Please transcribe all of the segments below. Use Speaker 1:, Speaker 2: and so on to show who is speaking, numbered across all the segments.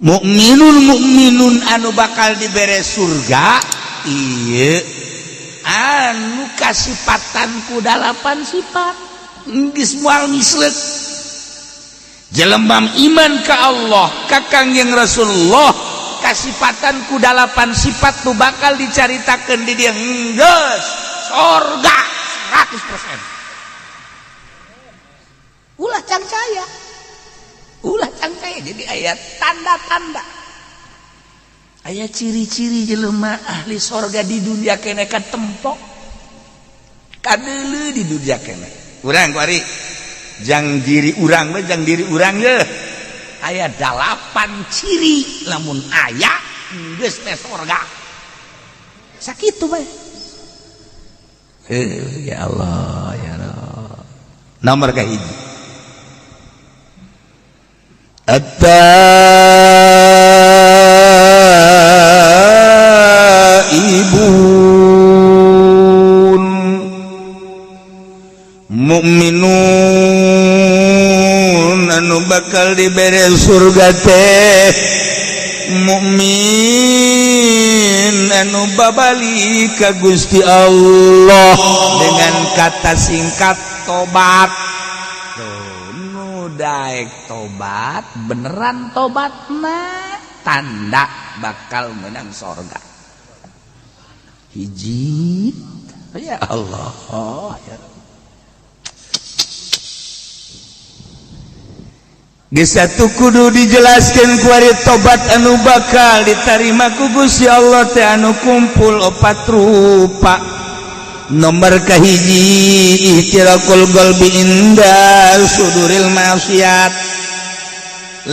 Speaker 1: Mukminun mukminun anu bakal dibere surga, iya, anu kasipatan ku dalapan sifat, geus moal misleuk. Jelema iman ka Allah, ka Kangjeng Rasulullah, kasipatan ku dalapan sifat tuh bakal dicaritakeun di dia, geus sorga 100%. Ulah cangcaya, ulah cangcaya. Jadi aya tanda-tanda, aya ciri-ciri jelema ahli sorga di dunia kene katempok kadeuleu di dunia kene. Urang kuari jang diri urang we, jang diri urang ye, aya dalapan ciri, lamun aya geus teh sorga, sakitu bae. Eh, ya Allah, ya Allah. Nomor kahiji, At-taibun, mukminun anu bakal dibere surga teh mukmin anu babali ka Gusti Allah, dengan kata singkat tobat. Tuh, nu daek tobat beneran tobat na tanda bakal menang sorga. Hiji, ya Allah, ya. Geus atuh kudu dijelaskeun kuari tobat anu bakal ditarima ku Gusti Allah teh anu kumpul opat rupa. Nomor kahiji, ihtiraqul qalbi inda suduril maksiat.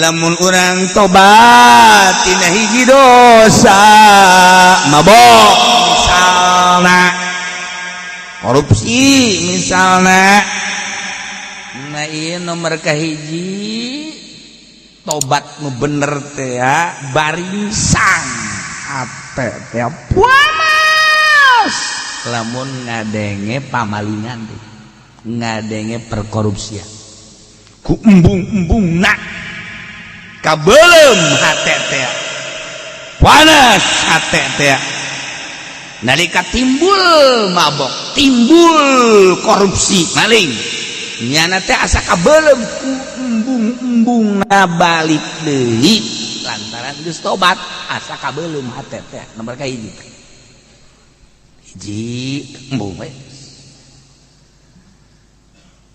Speaker 1: Lamun urang tobat tina hiji dosa, mabok misalna, korupsi misalna. Nah, iya, nomor kahiji tobat nu bener teh ya baringsang hate teh panas lamun ngadenge pamalingan teh, ngadenge perkorupsian, ku embung-embung nak kabelem hate teh, panas hate teh. Nalika timbul mabok, timbul korupsi, maling, nyana teh asa kabelem ku embung-embung na balik deui lantaran geus tobat, asa kabelem hate teh. Nomor kahiji, hiji, embung we,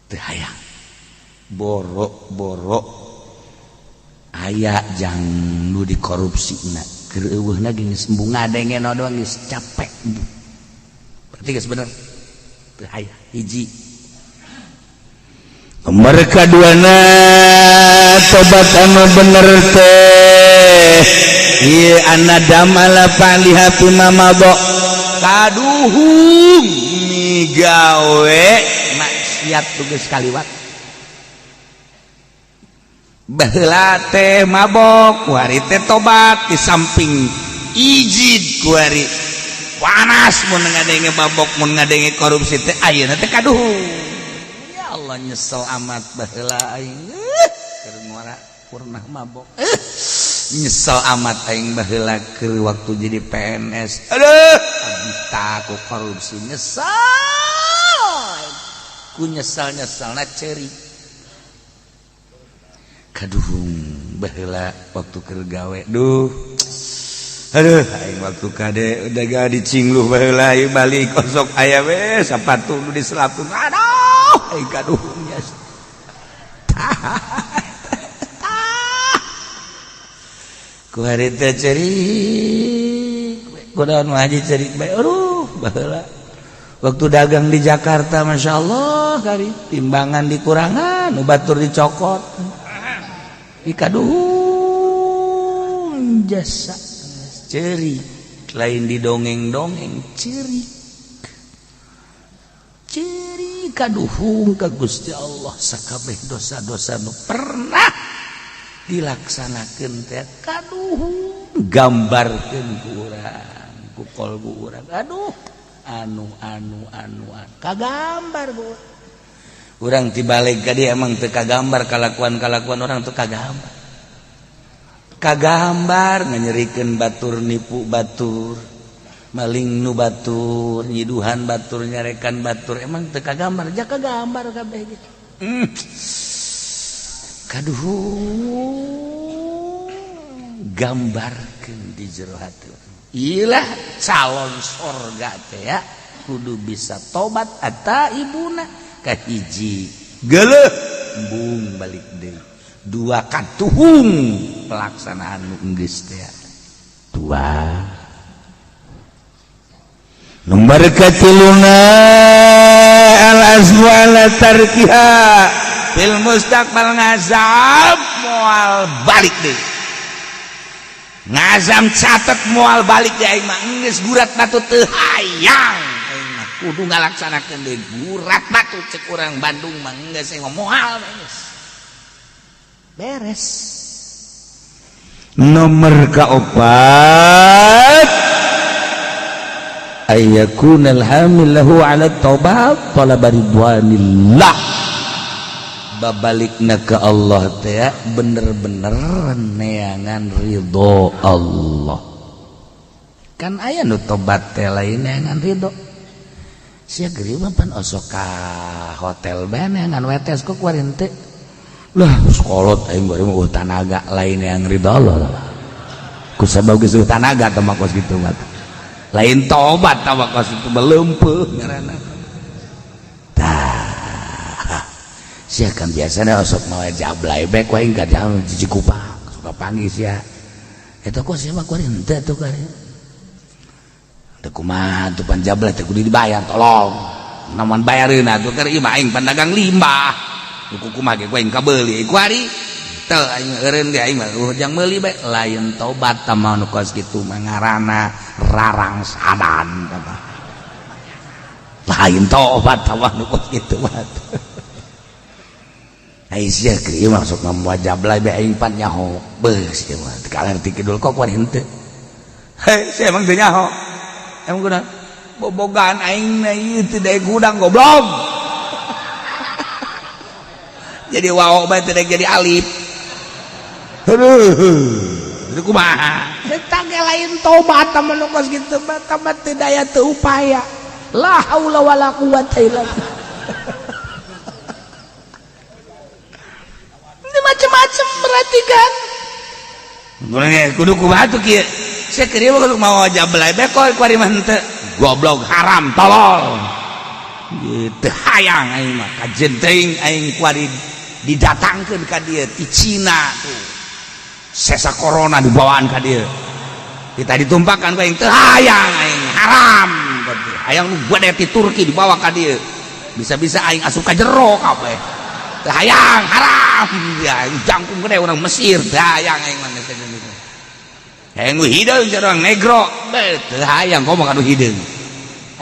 Speaker 1: teu hayang borok-borok aya jang nu dikorupsi na, keur eueuhna ge geus embung, ngadenge doang geus capek, berarti geus bener teu hayang. Hiji. Nomor kaduana, tobat anu bener teh ieu an-nadam ala fa'liha fima madha, kaduhung migawe maksiat nu geus kaliwat. Baheula teh mabok, kuari teh tobat, di samping ijid kuari panas mun ngadenge mabok, mun ngadenge korupsi teh, ayeuna teh kaduhung, ya Allah, nyesel amat baheula aing keur ngora pernah mabok, nyesel amat aing baheula keur waktu jadi PNS, aduh, abita ku korupsi, nyesel ku nyesel nyeselna ceri. Kaduhung baheula waktu keur gawe, duh, aduh, aing waktu kade udah gak dicingluh baheula, aing balik kosok aya we sapatu nu diselapun, aduh, aing kaduhung nya. Ku hari teh cerik, kunaon haji cerik bae, aduh, baheula waktu dagang di Jakarta, Masya Allah, kari timbangan dikurangan, nu batur dicokot, dikaduhung jasa cerik, lain didongeng-dongeng, cerik cerik kaduhung ka Gusti Allah, sakabeh dosa-dosa nu pernah dilaksanakeun teh kaduhung, gambarkeun ku urang, ku kolbu urang, aduh, anu anu anu, anu. Kagambar ku urang tibalik ka dia, emang teu kagambar kalakuan-kalakuan orang teu kagambar. Kagambar nganyerikeun batur, nipu batur, maling nu batur, nyiduhan batur, nyarekan batur, emang teu kagambar? Ja kagambar kabeh gitu. Kaduhung gambarkeun di jero hati. Ilah calon sorga teh ya kudu bisa tobat atau ibuna. Kahiji, geuleuh, embung balik deui. Dua, katuhung pelaksanaan nu geus teh. Dua. Nomor katiluna, al azmu ala tarkiha fil mustaqbal. Ngazam moal balik deui, ngazam catet moal balik deui. Aing mah geus gurat batu, teu hayang aing mah, kudu ngalaksanakeun deui. Gurat batu cek urang Bandung mah, geus aing mah moal, geus beres. Nomor kaopat, ayyakunal hamil lahu ala taubat talaba ridwanillah. Babalikna ke Allah teh bener-bener neangan ridho Allah. Kan aya nu tobat teh lain neangan ridho. Sia geri mah pan osok ka hotel bae neangan wetes, kok kuari teh lah sekolot aing bari mah tanaga. Lain yang ridho Allah lah, ku sabab geus tanaga teh mah kos kitu mah lain tobat tah, kos itu melempeuh ngaranna. Tah, sia kan biasanya osok mawa jablay bae ku aing ka jam Cikupa suka panggil sia eta, kok sia mah kuari henteu tuh kuari teu kumaha tuh pan jablay teh kudu dibayar, tolong namun bayareun atuh keur ieu mah aing pan dagang limbah ku kumaha ge ku aing kabeuli kuari teu aing eureun ge, aing mah jang meuli bae. Lain tobat tah mah nu kos kitu mah, ngaranna rarang sadan tah mah. Lain tobat tah mah nu kos kitu mah. Ai sia kieu masuk mawa jablay bae, aing pan nyaho beuh sia mah kaler ti kidul, kok kuari henteu? Hei, sia emang teu nyaho? Emang kunaon bobogaan aing na ieu teu daek hudang, goblok? Jadi waw bae teu daek jadi alif. Aduh, itu kumaha eta ge? Lain tobat tah nu kos kitu mah, tamat teu daya teu upaya, la haula wala quwata illa billah. Ini macam-macam berarti kan kudu kumaha tuh kieu? Sia keur ieu kudu mawa jablay bae kok kuari mah henteu? Goblok, haram, tolol gitu. Hayang aing mah kajen teuing aing kuari didatangkeun ka dieu ti Cina tuh sesa corona, dibawaan ka dieu, kita ditumpakan ku aing, teu hayang aing, haram. Hayang nu gede ti Turki dibawa ka dieu, bisa-bisa aing asup ka jero kabeh, teu hayang, haram. Ya jangkung gede urang Mesir, teu hayang aing mah geus gitu. Hayang nu hideung orang negro, teu hayang, komo ka nu hideung.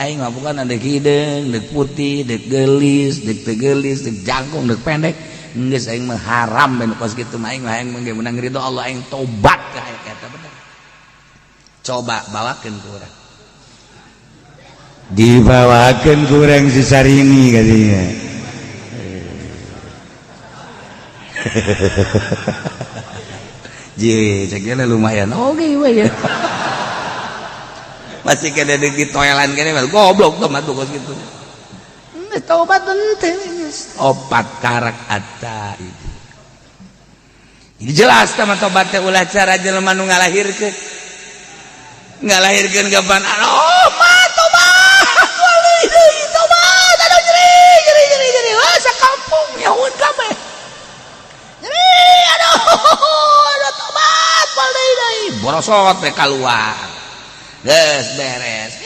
Speaker 1: Aing mah bukan ada hideung, deuk putih, deuk geulis, deuk teu geulis, deuk jangkung, deuk pendek, geus aing mah haram ben kos kitu mah. Aing mah hayang mah menang ridho Allah, aing tobat ka eta bener. Coba bawakeun ku urang,
Speaker 2: dibawakan kurang si Sarini katanya.
Speaker 1: Ji, cek lumayan oke okay, ya masih kena di toilan kene mah goblok tuh mah kos kitu. Tobat henteu, opat karak ata itu. Jadi jelas sama tobat teh ulah cara jelema nu ngalahirkeun, ngalahirkeun kapan, oh mah tobat deui, tobat, aduh nyeri nyeri nyeri nyeri, wah sakampung nyaun kabeh nyeri, aduh aduh, tobat moal deui deui, borosot teh keluar, geus beres.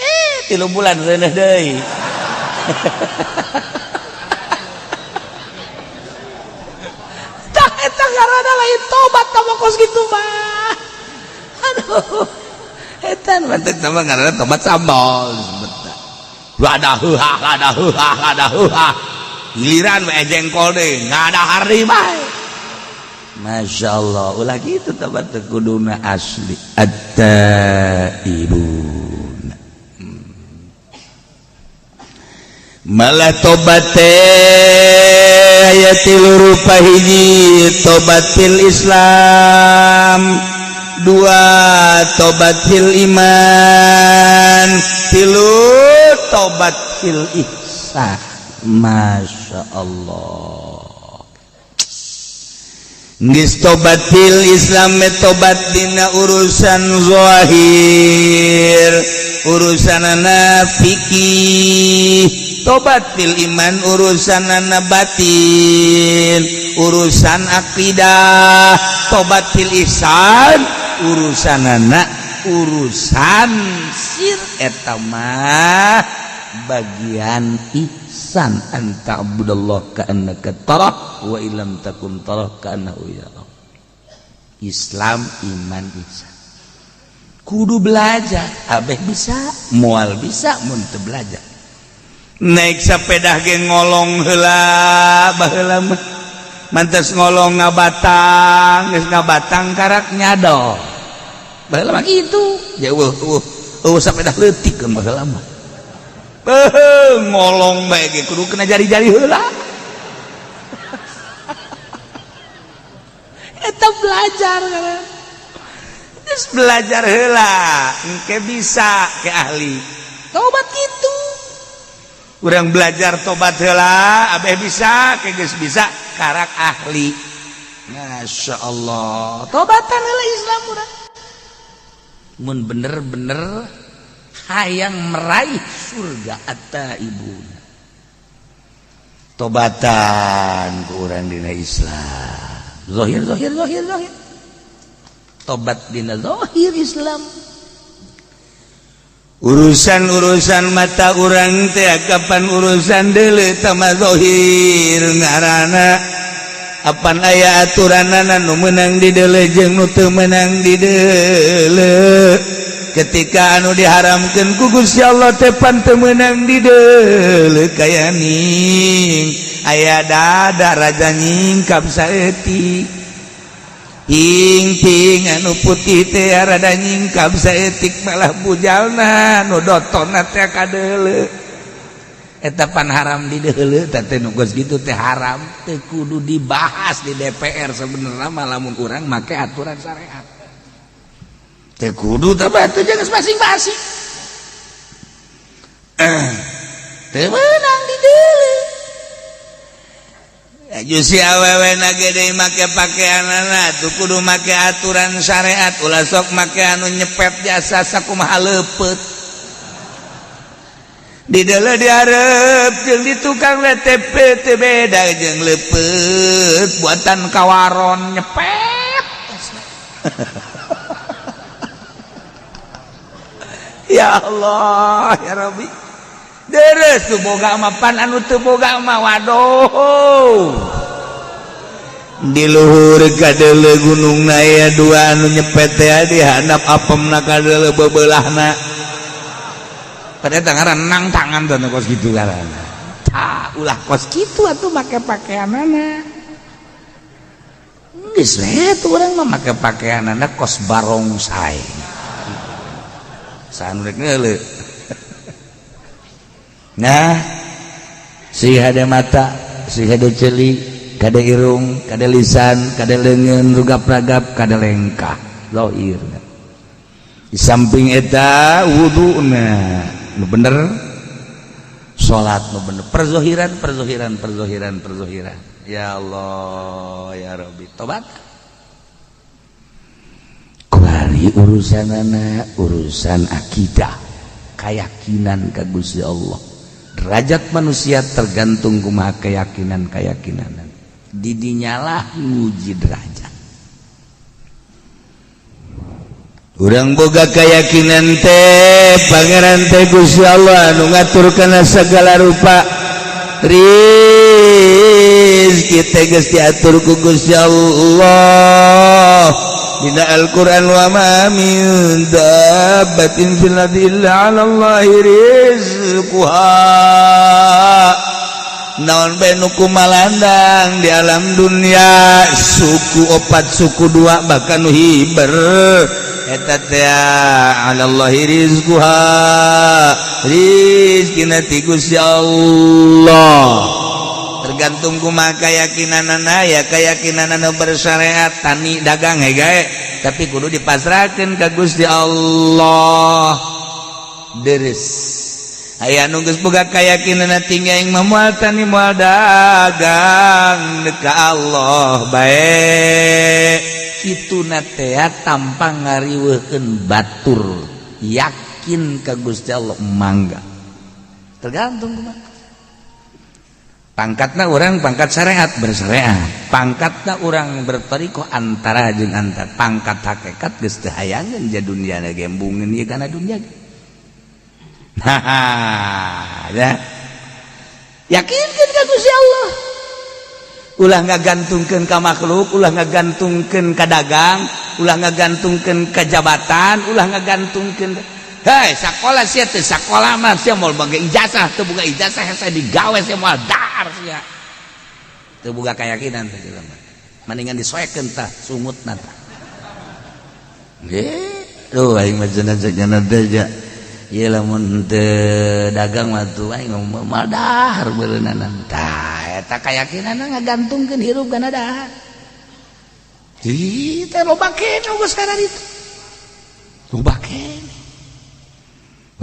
Speaker 1: 3 bulan reuneuh deui. Tah eta ngaranna lain tobat tah kos kitu mah. Aduh, eta mantep sama ngaranna tobat sambal disebut. Lada heuhah, lada heuhah, lada heuhah, giliran we jengkol deui ngadahar deui bae. Masya Allah, ulah gitu tobat teh, kuduna asli at-taibun.
Speaker 2: Malah tobat teh aya tilu rupa. Hiji, tobat fil Islam.
Speaker 1: Dua, tobat fil iman. Tilu, tobat fil ihsan. Masya Allah. Geus tobat fil Islam, tobat dina urusan zahir, urusanana fikih. Tobat fil iman, urusanana batin, urusan akidah. Tobat fil ihsan, urusanana urusan sir, eta mah bagian ihsan. An ta'budallah ka'annaka tarah wa illam takun tarah ka'annahu yarak. Islam, iman, ihsan kudu belajar. Abeh bisa moal bisa mun teu belajar. Naik sepeda ge ngolong heula. Baheula mah mantes ngolong ngabatang, geus ngabatang karak nyadol. Baheula mah kitu. Ya eueuh eueuh eueuh sepeda leutik kan baheula mah. Beuh, ngolong bae ge kudu kena jari-jari heula. Eta belajar geus belajar heula engke bisa ke ahli tobat gitu. Urang belajar tobat heula abeh bisa ke geus bisa karak ahli. Masya Allah, tobatan heula Islam urang mun bener-bener hayang meraih surga. Atta ibu tobatan ku urang dina Islam zahir, zahir, zahir, zahir. Tobat dina zahir Islam. Urusan-urusan mata urang teh kapan urusan deuleu tama zahir ngaranna. Apan aya aturanana nu meunang di deuleu jeung nu teu meunang di deuleu. Ketika anu diharamkeun ku Gusti Allah teh pan teu meunang di deuleu, kaya ning aya dada raja nyingkap saeutik, ping-ping anu putih teh rada nyingkap saeutik, malah bujalna nu dotonna teh kadeuleu. Eta pan haram di deuleu. Teh nu geus kitu teh haram, teu kudu dibahas di DPR sebenarnya mah. Lamun urang make aturan syariat teu kudu, teh batu geus masing-masing teu meunang di deuleu. Si awewe na gede make pakaianana tuh kudu make aturan syariat. Ulah sok make anu nyepet jasa sakumaha leupeut di deuleu, dihareup jeung di tukang WTP teu beda jeung leupeut buatan kawaron nyepet. Ya Allah ya Rabbi, deres tuh boga mah pan anu teu boga mah waduh. Di luhur kadeuleu gunung aya dua anu nyepet teh di handap, apemna kadeuleu bebelahna. Ternyata ngaran nang tangan tuh kos kitu ngaranna. Tah, ulah kos kitu atuh make pakaianana. Geus we tuh urang mah make pakaianana kos barongsai. Saha rek ngeuleuh. Nah, si hade mata, si hade ceuli, kade irung, kade lisan, kade leungeun, rugap-ragap, kade lengkah zahir. Di samping eta wuduna nu bener, salat nu bener, perzohiran, perzohiran, perzohiran, perzohiran. Ya Allah ya Rabbi, tobat kuari urusanana urusan akidah, keyakinan ka Gusti Allah. Derajat manusia tergantung kumaha keyakinan-keyakinan. Didinyalah nguji derajat. Urang boga keyakinan teh Pangeran teh Gusti Allah anu ngatur kana segala rupa. Rizki teh geus diatur ku Gusti Allah. Dina Al-Qur'an, wa ma min dabbatin fil ardi illa 'ala Allahi rizquha. Naon bae nu kumalandang di alam dunia, suku opat, suku dua, bahkan nu hiber eta teh 'ala Allahi rizquha, rizkina ti Gusti Allah. Tergantung kumaha keyakinanana ya, keyakinan anu bersyariat tani dagang gae, tapi kudu dipasrahkeun ka Gusti Allah. Deres aya nu geus boga keyakinan tinggi, aing mah moal tani, moal dagang, ka Allah bae. Kitu na teh tanpa ngariweuhkeun batur, yakin ka Gusti Allah, mangga. Tergantung kumaha pangkatna. Urang pangkat syariat, bersyariat. Pangkatna urang bertorikoh, antara jeung antar. Pangkat hakikat geus teu hayangeun ja dunia gembungeun ieu kana dunia. Nah ya, yakinkeun ka Gusti Allah, ulah ngagantungkeun ka makhluk, ulah ngagantungkeun ka dagang, ulah ngagantungkeun ka jabatan, ulah ngagantungkeun. Hei, sekolah sia teh, sekolah mah sia moal boga ijazah, teu boga ijazah saya digawe sia moal dahar sia. Teu boga keyakinan teh jelema. Mendingan disoekeun tah sungutna tah. Nggih, duh aing mah cenah cenah teh ja. Ieu lamun teu dagang mah tuh aing moal dahar beureunanan. Tah eta keyakinanna ngagantungkeun hirup kana dahar. Ih, teh loba keneh geus kana ditu. Loba keneh.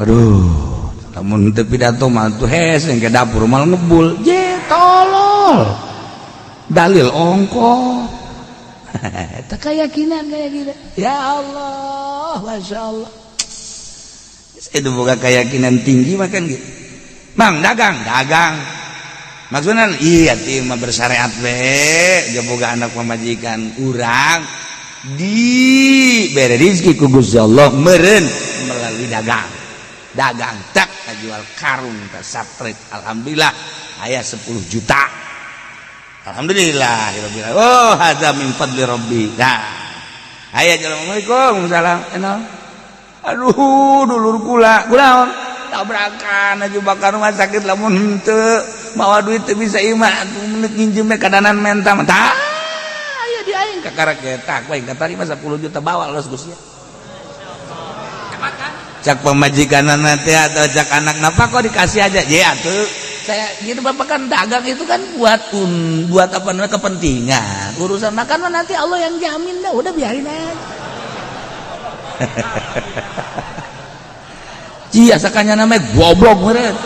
Speaker 1: Aduh, lamun teu pidato mah tuh hes ke dapur mal ngebul. Je tolol. Dalil ongko. Eta keyakinan kayak gitu. Ya Allah, Masya Allah. Itu bukan keyakinan tinggi makan gitu. Bang, dagang, dagang. Maksudnya iya ti mah bersyariat we, boga anak pamajikan urang di bere rezeki ku Gusti Allah meureun melalui dagang. Dagang tak jual karung tak satret, alhamdulillah aya 10 juta, alhamdulillah. Oh, hadza min fadli rabbi. Nah, aya, assalamualaikum, salam. Aduh, dulur kula kula tabrakan aja bakar rumah sakit, lamun henteu mawa duit teu bisa imah atuh menit nginjem kadanan menta tah aya di aing kakarak ge tah ku aing katarima 10 juta, bawa los Gusti. Cak pemajikan nanti atau cak anak, napa kok dikasih aja ya tuh saya gitu. Bapak kan dagang itu kan buat buat apa namanya, kepentingan urusan makan mah nanti Allah yang jamin dah, udah biarin aja. Cia sakanya namanya goblok meureun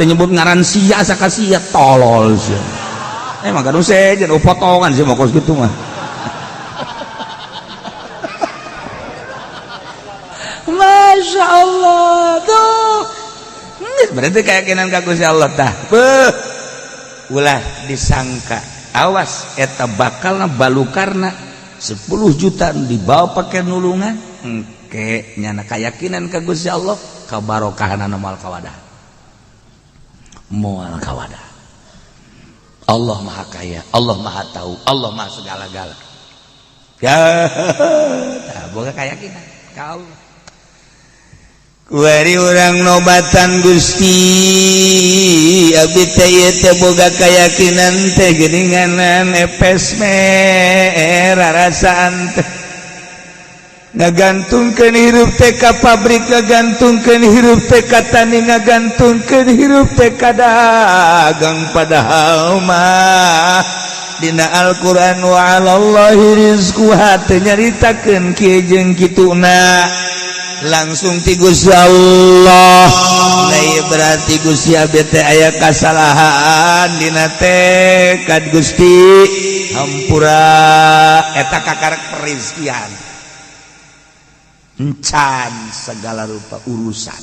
Speaker 1: teu nyebut ngaran sia, saka sia tolol sia. Emang kan sejen potongan sih mau kos gitu mah. Masya Allah tuh berarti keyakinan ka Gusti Allah tah. Beuh, ulah disangka, awas eta bakalna balukarna 10 juta dibawa pakai nulungan engke nyana keyakinan ka Gusti Allah, kabarokahanana moal kawadah, moal kawadah. Allah Maha Kaya, Allah Maha Tahu, Allah Maha segala-gala. Ya, tah boga keyakinan ka Allah. Kuari urang nobatan Gusti, abdi teh ieu teh boga keyakinan teh geuninganan epes merarasaan teh ngagantungkeun hirup teh ka pabrik, ngagantungkeun hirup teh ka tani, ngagantungkeun hirup teh ka dagang, padahal mah dina Al-Qur'an wa 'alallahi rizquha teu nyaritakeun kieu jeung kituna, langsung ti Gusti Allah. Nah, ieu berarti Gusti abdi teh aya kasalahan dina tekad, Gusti hampura. Eta kakarek perizkian encan segala rupa urusan.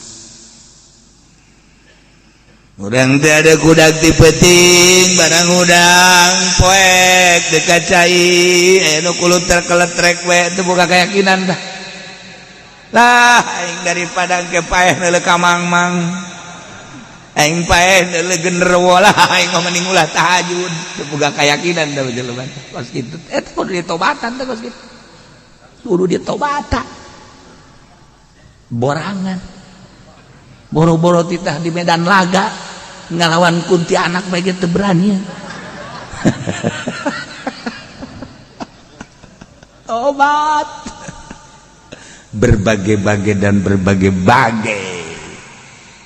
Speaker 1: Urang teh ada kudak ti peuting, barang hudang poek dekat cai aya nu kuluter keletrek we, teu boga keyakinan tah. Lah aing daripada ke paeh neuleuh ka mang-mang, aing paeh neuleuh genderuwo lah, aing mah mending ulah tahajud. Teu boga keyakinan da jelema kos kitu. Eta kudu ditobatan teh kos kitu, kudu ditobatan. Borangan boro-boro titah di medan laga ngalawan kuntianak bae teu berani. Tobat berbagai-bagai dan berbagai-bagai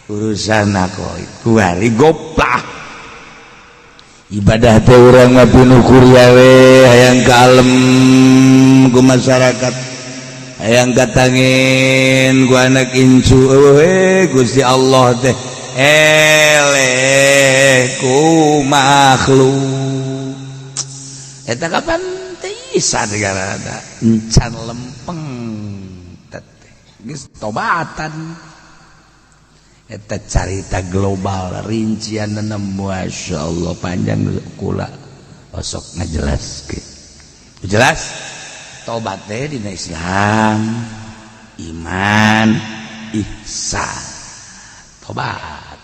Speaker 1: urusan aku kuari goplah.
Speaker 2: Ibadah teh urang mah pinuh kuria we, hayang kalem ku masyarakat, hayang katangin ku anak incu. Eueuh Gusti Allah teh eleh ku makhluk eta kapan teh isa negara encan lempeng teh geus tobatan. Eta carita global rincian. Masya Allah, panjang, kula osok ngajelaskeun jelas. Tobat teh dina Islam iman, ihsan, tobat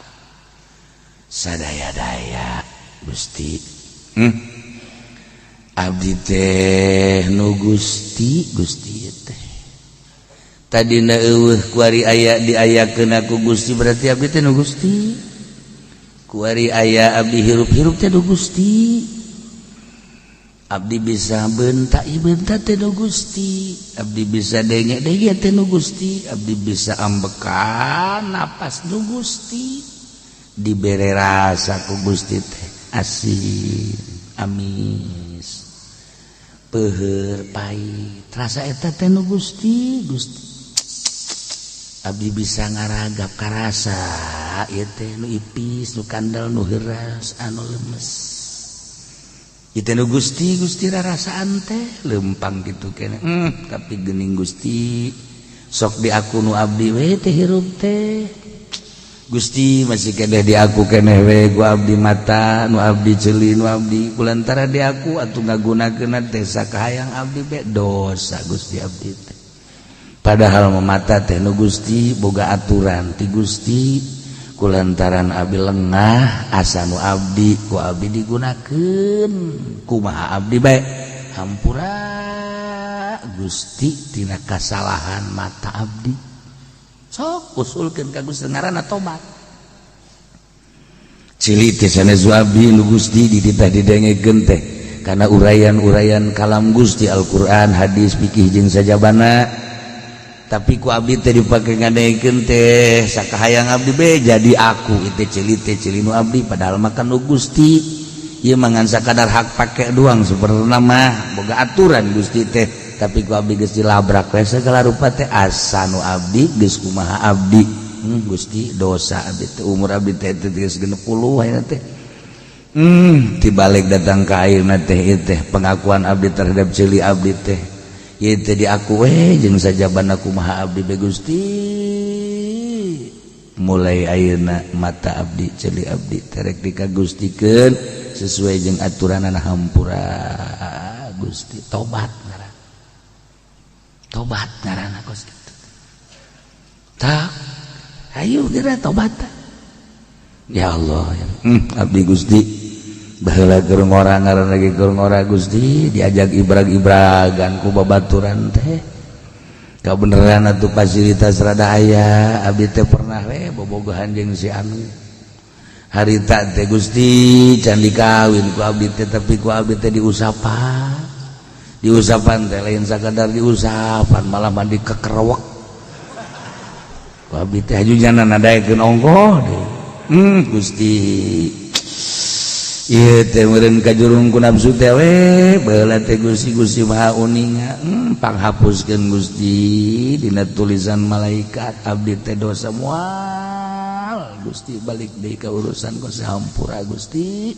Speaker 2: sadaya-daya. Gusti, Abdi teh nu Gusti, Gusti teh tadi kuari aya diayakeun ku Gusti, berarti abdi teh nu Gusti. Kuari aya abdi hirup-hirup teh nu Gusti. Abdi bisa bentak bentak teh nu Gusti. Abdi bisa denge denge teh nu Gusti. Abdi bisa ambekan napas nu Gusti. Dibere rasa ku Gusti teh asin, amis, peuheur, pahit, rasa eta teh nu Gusti. Gusti, abdi bisa ngaragap karasa ieu teh nu ipis, nu kandel, nu heuras, anu lemes, ieu teh nu Gusti. Gusti, rarasaan teh lempang kitu keneh. Tapi geuning Gusti sok di aku nu abdi we teh hirup teh. Gusti, masih keneh di aku keneh we ku abdi mata nu abdi, ceuli nu abdi. Kulantara di aku atuh ngagunakeun teh sakahayang abdi be dosa. Gusti, abdi teh padahal mata teh nu Gusti, boga aturan ti Gusti. Kulantaran abdi lengah, asa nu abdi ku abdi digunakeun kumaha abdi bae. Hampura Gusti tina kasalahan mata abdi. Sok usulkeun ka Gusti, ngaranna tobat. Ceuli teh sanes abdi, nu Gusti. Dititah didengekeun teh karena uraian-uraian kalam Gusti, Al-Qur'an, hadis, fikih jeung sajabana, tapi ku abdi teh dipake ngadengekeun teh sakahayang abdi be. Jadi aku itu ceuli teh ceuli nu abdi, padahal makan nu Gusti. Ieu mangan sakadar hak pake doang. Sebenarnya mah boga aturan Gusti teh, tapi ku abdi geus dilabrak we segala rupa teh, asa nu abdi geus kumaha abdi. Gusti, dosa abdi teh. Umur abdi teh geus 60 ayeuna teh. Tibalik datang ka ayeuna teh, ieu teh pengakuan abdi terhadap ceuli abdi teh, ieu teh diaku we jeung sajabana kumaha abdi be. Gusti, mulai ayeuna mata abdi, ceuli abdi terek dikagustikeun sesuai jeung aturanana. Hampura Gusti. Tobat ngaran, tobat ngaranna kos kitu. Tak ayo geura tobat. Ya Allah ya. Abdi Gusti baheula keur ngora, ngaran lagi keur ngora Gusti, diajak ibrag-ibragan ku babaturan teh. Kabeneran atuh fasilitas rada aya, abdi teh pernah we bobogohan jeung si anu harita teh. Gusti, can dikawin ku abdi teh, tapi ku abdi teh diusapan. Diusapan teh lain sakadar diusapan, malah mandi kekerewek ku abdi teh, haju jana nadaekeun ongkoh deui. Gusti, ieu teh meureun kajurung ku nafsu teh we baheula teh. Gusti, Gusti Maha uninga, panghapuskeun Gusti dina tulisan malaikat abdi teh dosa. Moal Gusti balik deui ka urusan ku, hampura Gusti.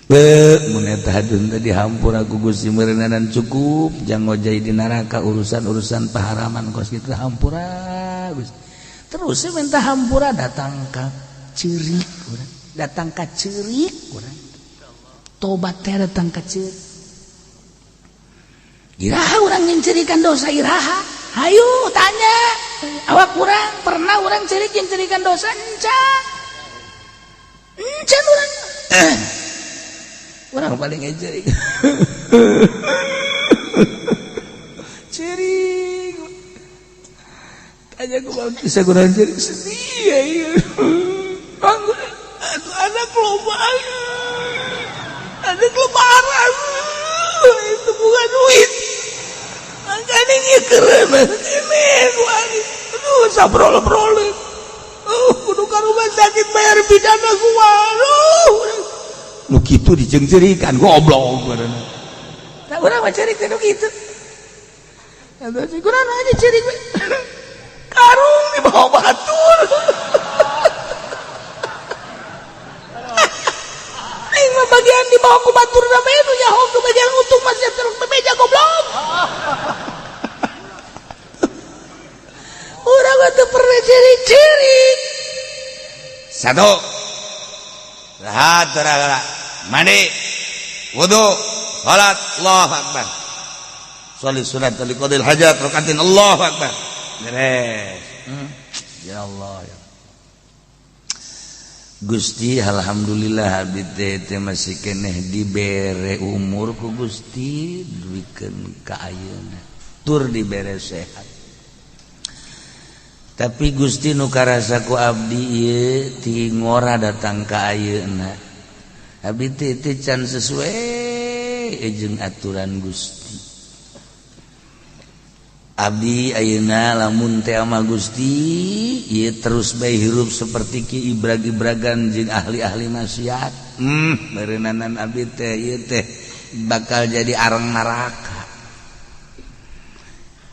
Speaker 2: Be mun eta hadun teh dihampura ku Gusti meureunan cukup jang ngojay di neraka urusan-urusan paharaman kos kitu. Hampura Gusti. Terus saya minta hampura datang ka ceurik urang, datang ka ceurik urang. Tobat teh datang ka ceurik. Iraha urang nyincirikan dosa, iraha? Hayu tanya awak urang, pernah urang ceurik nyincirikan dosa? Encan, encan urang. Urang paling ceurik ceurik. Tanya ku bisa kurang ceurik, sedih ya iya. Aduh, anak loba, anak lebaran itu bukan duit, makanya ini keren ini. Aduh, sabrol brol, oh, kudu ka rumah sakit bayar pidana gua. Aduh.
Speaker 1: Nu kitu dijeungceurikan, goblok badanna. Tah, urang mah ceurik teh nu kitu. Eta sih kunaon aja ceurik we. Karung dibawa batur. Aing mah bagian dibawa ku batur da bae nu nyaho ku bagian untung mah siap terus bebeja, goblok. Urang mah teu pernah ceurik-ceurik. Satu. Rahat mandi, wudu, salat, Allahu akbar. Sholli sunat li qadil hajat rakaatin, Allahu akbar. Beres. Ya Allah ya. Gusti, alhamdulillah abdi teh masih keneh dibere umur ku Gusti duikeun ka ayeuna. Tur dibere sehat. Tapi Gusti nu karasa ku abdi ieu ti ngora datang ka ayeuna. Abdi teh can sesuai jeung aturan Gusti. Abdi ayeuna lamun teh ama Gusti ieu terus bae hirup seperti ki ibrag-ibragan jeung ahli-ahli maksiat. Meureunana abdi teh ieu teh bakal jadi arang neraka.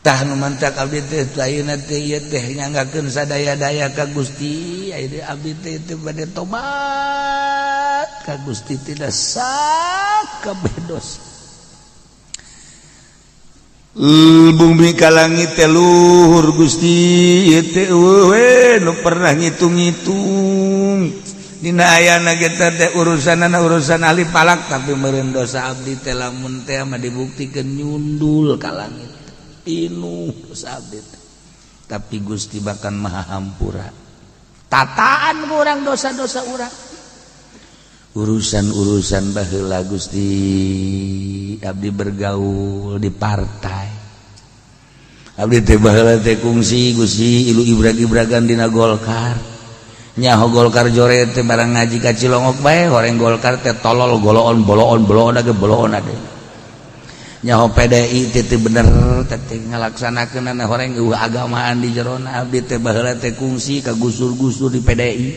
Speaker 1: Tah nu mantak abdi teh ayeuna teh ieu teh nyanggakeun sadaya-daya ka Gusti, ayeuna abdi teh teu bade tobat ka Gusti tidak sakabeh dosa. Bumi ka langit teh luhur Gusti, ieu teh eueuh we nu pernah ngitung-ngitung. Dina ayana ge teh urusanana urusan ahli palak, tapi meureun dosa abdi teh lamun teh mah dibuktikeun nyundul ka langit. Pinuh dosa abdi teh. Tapi Gusti bahkan maha hampura. Tataan urang dosa-dosa urang. Urusan-urusan baheula Gusti abdi bergaul di partai. Abdi teh baheula teh kungsi Gusti ilu ibrag-ibragan dina Golkar. Nyaho Golkar jore teh barang ngaji ka Cilongok bae horeng Golkar teh tolol goloon boloon boloon age boloon ade. Nyaho PDI teh teu bener teh ngalaksanakeunana horeng eueuh agamaan di jerona. Abdi teh baheula teh kungsi ka gusur-gusur di PDI.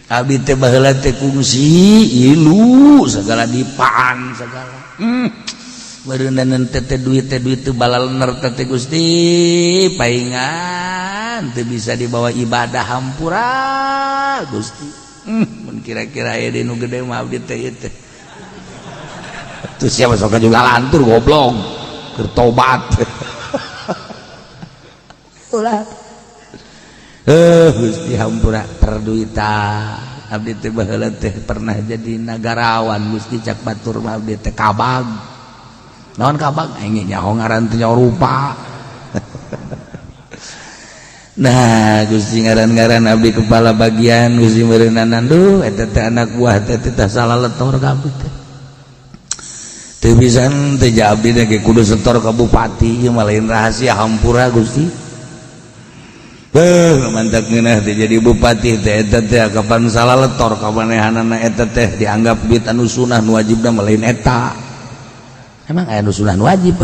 Speaker 1: Abdi teh baheula teh kungsi ilu segala dipaan segala. Meureunana teh duit teh duit teu balalener teh Gusti paingan teu bisa dibawa ibadah hampura Gusti. Mun kira-kira aya di nu gede mah abdi teh ieu teh. Tuh siapa sok juga lantur goblok keur tobat. Ulah. Gusti hampura perduitan. Abdi teh baheula teh pernah jadi nagarawan Gusti, cak batur mah abdi teh kabag. Naon kabag? Aing nyaho ngaran teh nyaho rupa. Nah, Gusti ngaran-ngaran abdi kepala bagian Gusti meureunana duh eta teh anak buah teh teh salah letor ka abdi teh. Teu bisa teh abdi teh kudu setor ka bupati ieu mah lain rahasia hampura Gusti. Beuh mantak ngeunah teh jadi bupati teh eta teh kapan salah letor ka manehanana eta teh dianggap duit anu sunah nu wajibna mah lain eta. Emang aya nu sunah nu wajib?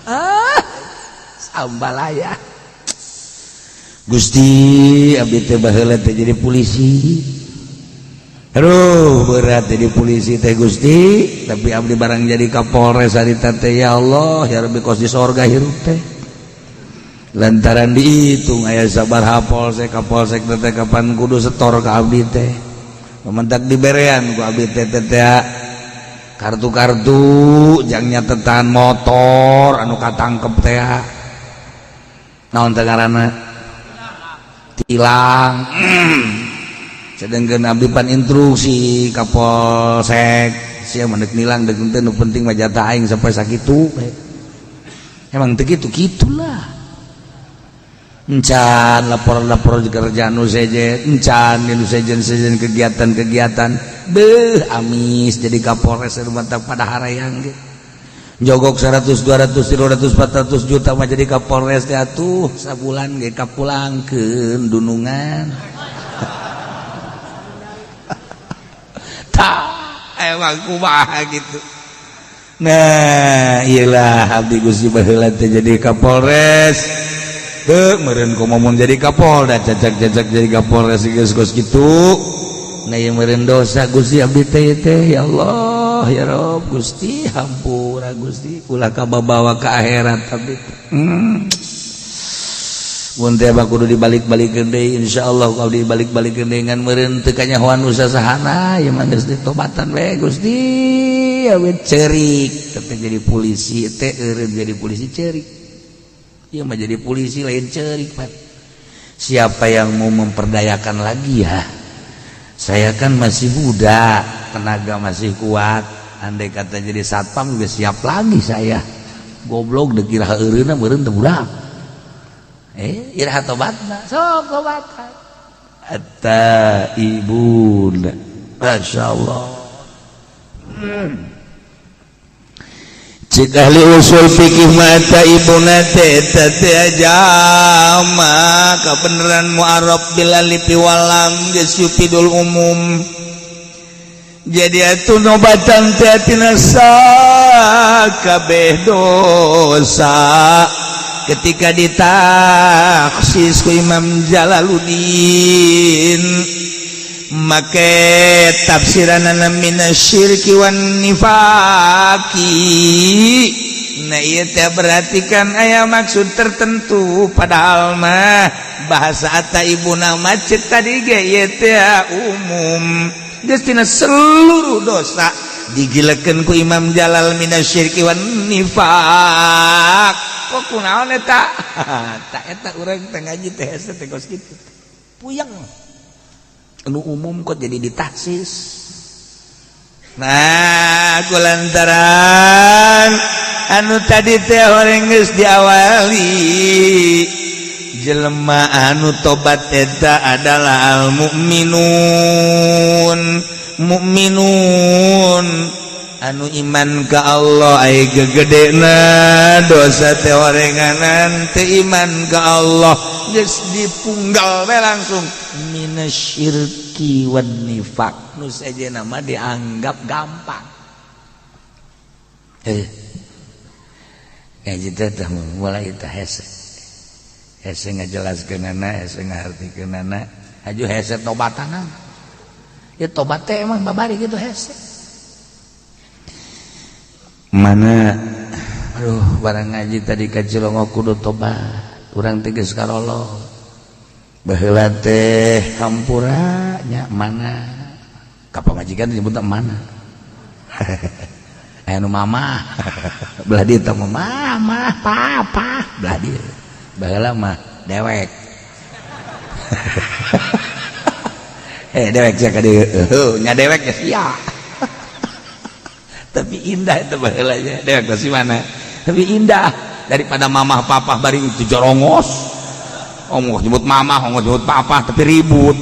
Speaker 1: Ah, sambalaya. Gusti abdi teh baheula teh jadi polisi. Aduh berat jadi polisi teh Gusti, tapi abdi barang jadi Kapolres harita teh ya Allah ya Rabbi kos di sorga hirup teh. Lantaran dihitung aya sabaraha polsek kapolsek teh kapan kudu setor ka abdi teh. Mementak diberean ku abdi teh teh kartu-kartu jang nyatetan motor anu katangkep teh. Naon teh ngaranna? Tilang. Sedangkan abdi pan instruksi kapolsek sia mah deuk nilang deuk teu nu penting mah jatah aing sampai sakitu. Emang teu kitu kitulah. Encan lapor-lapor kerjaan nu sejen, encan nu sejen-sejen kegiatan-kegiatan. Beuh amis jadi Kapolres mantap pada harayang ge. Jogok 100 200 300 400 juta mah jadi Kapolres teh atuh sabulan ge kapulangkeun dunungan. Tah emang kumaha gitu. Nah, iyalah abdi Gusti baheula teh jadi Kapolres. Beuh meureun komo mun jadi Kapolda cacak-cacak jadi Kapolres geus geus kitu.
Speaker 2: Nah, ieu meureun dosa Gusti abdi teh teh, ya Allah, ya Rob, Gusti hampura, Gusti, ulah kababawa ka akhirat abdi teh. Mun teh kudu dibalik-balikeun deui, insyaallah ku abdi dibalik-balikeun deui, ngan meureun teu kanyahoan usahana ieu mah, geus ditobatan we Gusti. Awet cerik tapi jadi polisi teh eureun, jadi polisi cerik, ieu mah jadi polisi lain cerik, Pak. Siapa yang mau memperdayakan lagi ya? Saya kan masih muda, tenaga masih kuat. Andai kata jadi satpam juga siap lagi saya. Goblok, dikira eureunna meureun teu budak. Eh, iraha tobatna? Sok tobatan. At-taibun. Masya Allah. Cik ahli usul fikih mata ibuna teh teh jama kebenaran mu'arab bil alif wal lam geus yufidul umum. Jadi atuh nobatan teh tina sakabeh dosa. Ketika ditakhsis ku Imam Jalaluddin make tafsiranana minasyirki wan nifaki. Nah, ieu teh berarti kan aya maksud tertentu, padahal mah bahasa at-taibuna macet tadi ge ieu teh umum, geus tina seluruh dosa digilekeun ku Imam Jalal minasyirki wan nifak. Kok kunaon eta? Tak eta urang teh ngaji teh hese teh kos kitu, puyeng, anu umum kok jadi ditakhsis. Nah, kulantaran anu tadi teh horeng geus diawali jelema anu tobat eta adalah al mukminun, mukminun anu iman ka Allah. Ai gegedena dosa teh horenganan teu iman ka Allah, geus dipunggal we langsung minasyirki wan nifak, nu sejenna mah dianggap gampang. Eh, ngaji teh mulai teh hese hese ngajelaskeunana, hese ngahartikeunana, aju hese tobatana ya. Tobat teh emang babari gitu hese mana. Aduh, barang ngaji tadi ka Cilongok kudu tobat urang teh, geus karolo baheula teh hampura nya mana ka pamajikan disebut mana. Aya nu mama belah dieu teh, mama papa belah dieu, baheula mah dewek, eh dewek sia ka dieu nya, dewek ya sia. Tapi indah itu baheula nya, dewek si mana, tapi indah daripada mamah papa bari itu jorongos, ongkoh nyebut mamah, ongkoh nyebut papa, tapi ribut.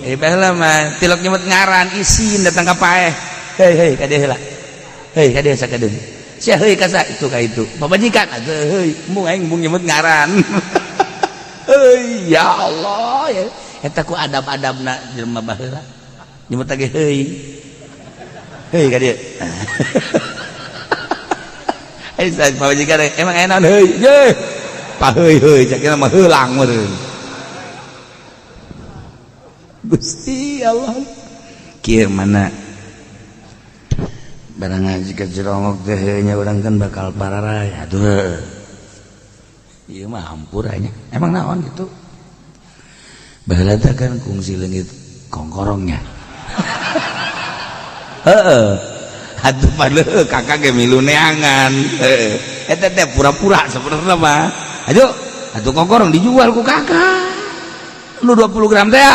Speaker 2: Eh, baheula mah tilok nyebut ngaran isin datang ka paeh. Hei hei, ka dieu heula, hei, ka dieu, sakeudeung sia, heuy ka itu ka itu pamajikan atuh, heuy, embung aing embung nyebut ngaran. Heuy, ya Allah ya, eta ku adab-adabna jelema baheula nyebut lagi heuy heuy ka dieu. Eh, pamajikan emang enak, heuy ye pa, heuy heuy cak mah heulang meureun. Gusti Allah, kieu mana barang ngaji ke Cilongok teh nya, urang kan bakal pararaya atuh, ieu mah hampura nya, emang naon gitu. Baheula teh kan kungsi leungit kongkorongnya, heeh atuh, pada kakak ge milu neangan, heeh eta teh pura-pura sebenarnya mah. Ayo atuh, kongkorong dijual ku kakak nu 20 gram teh,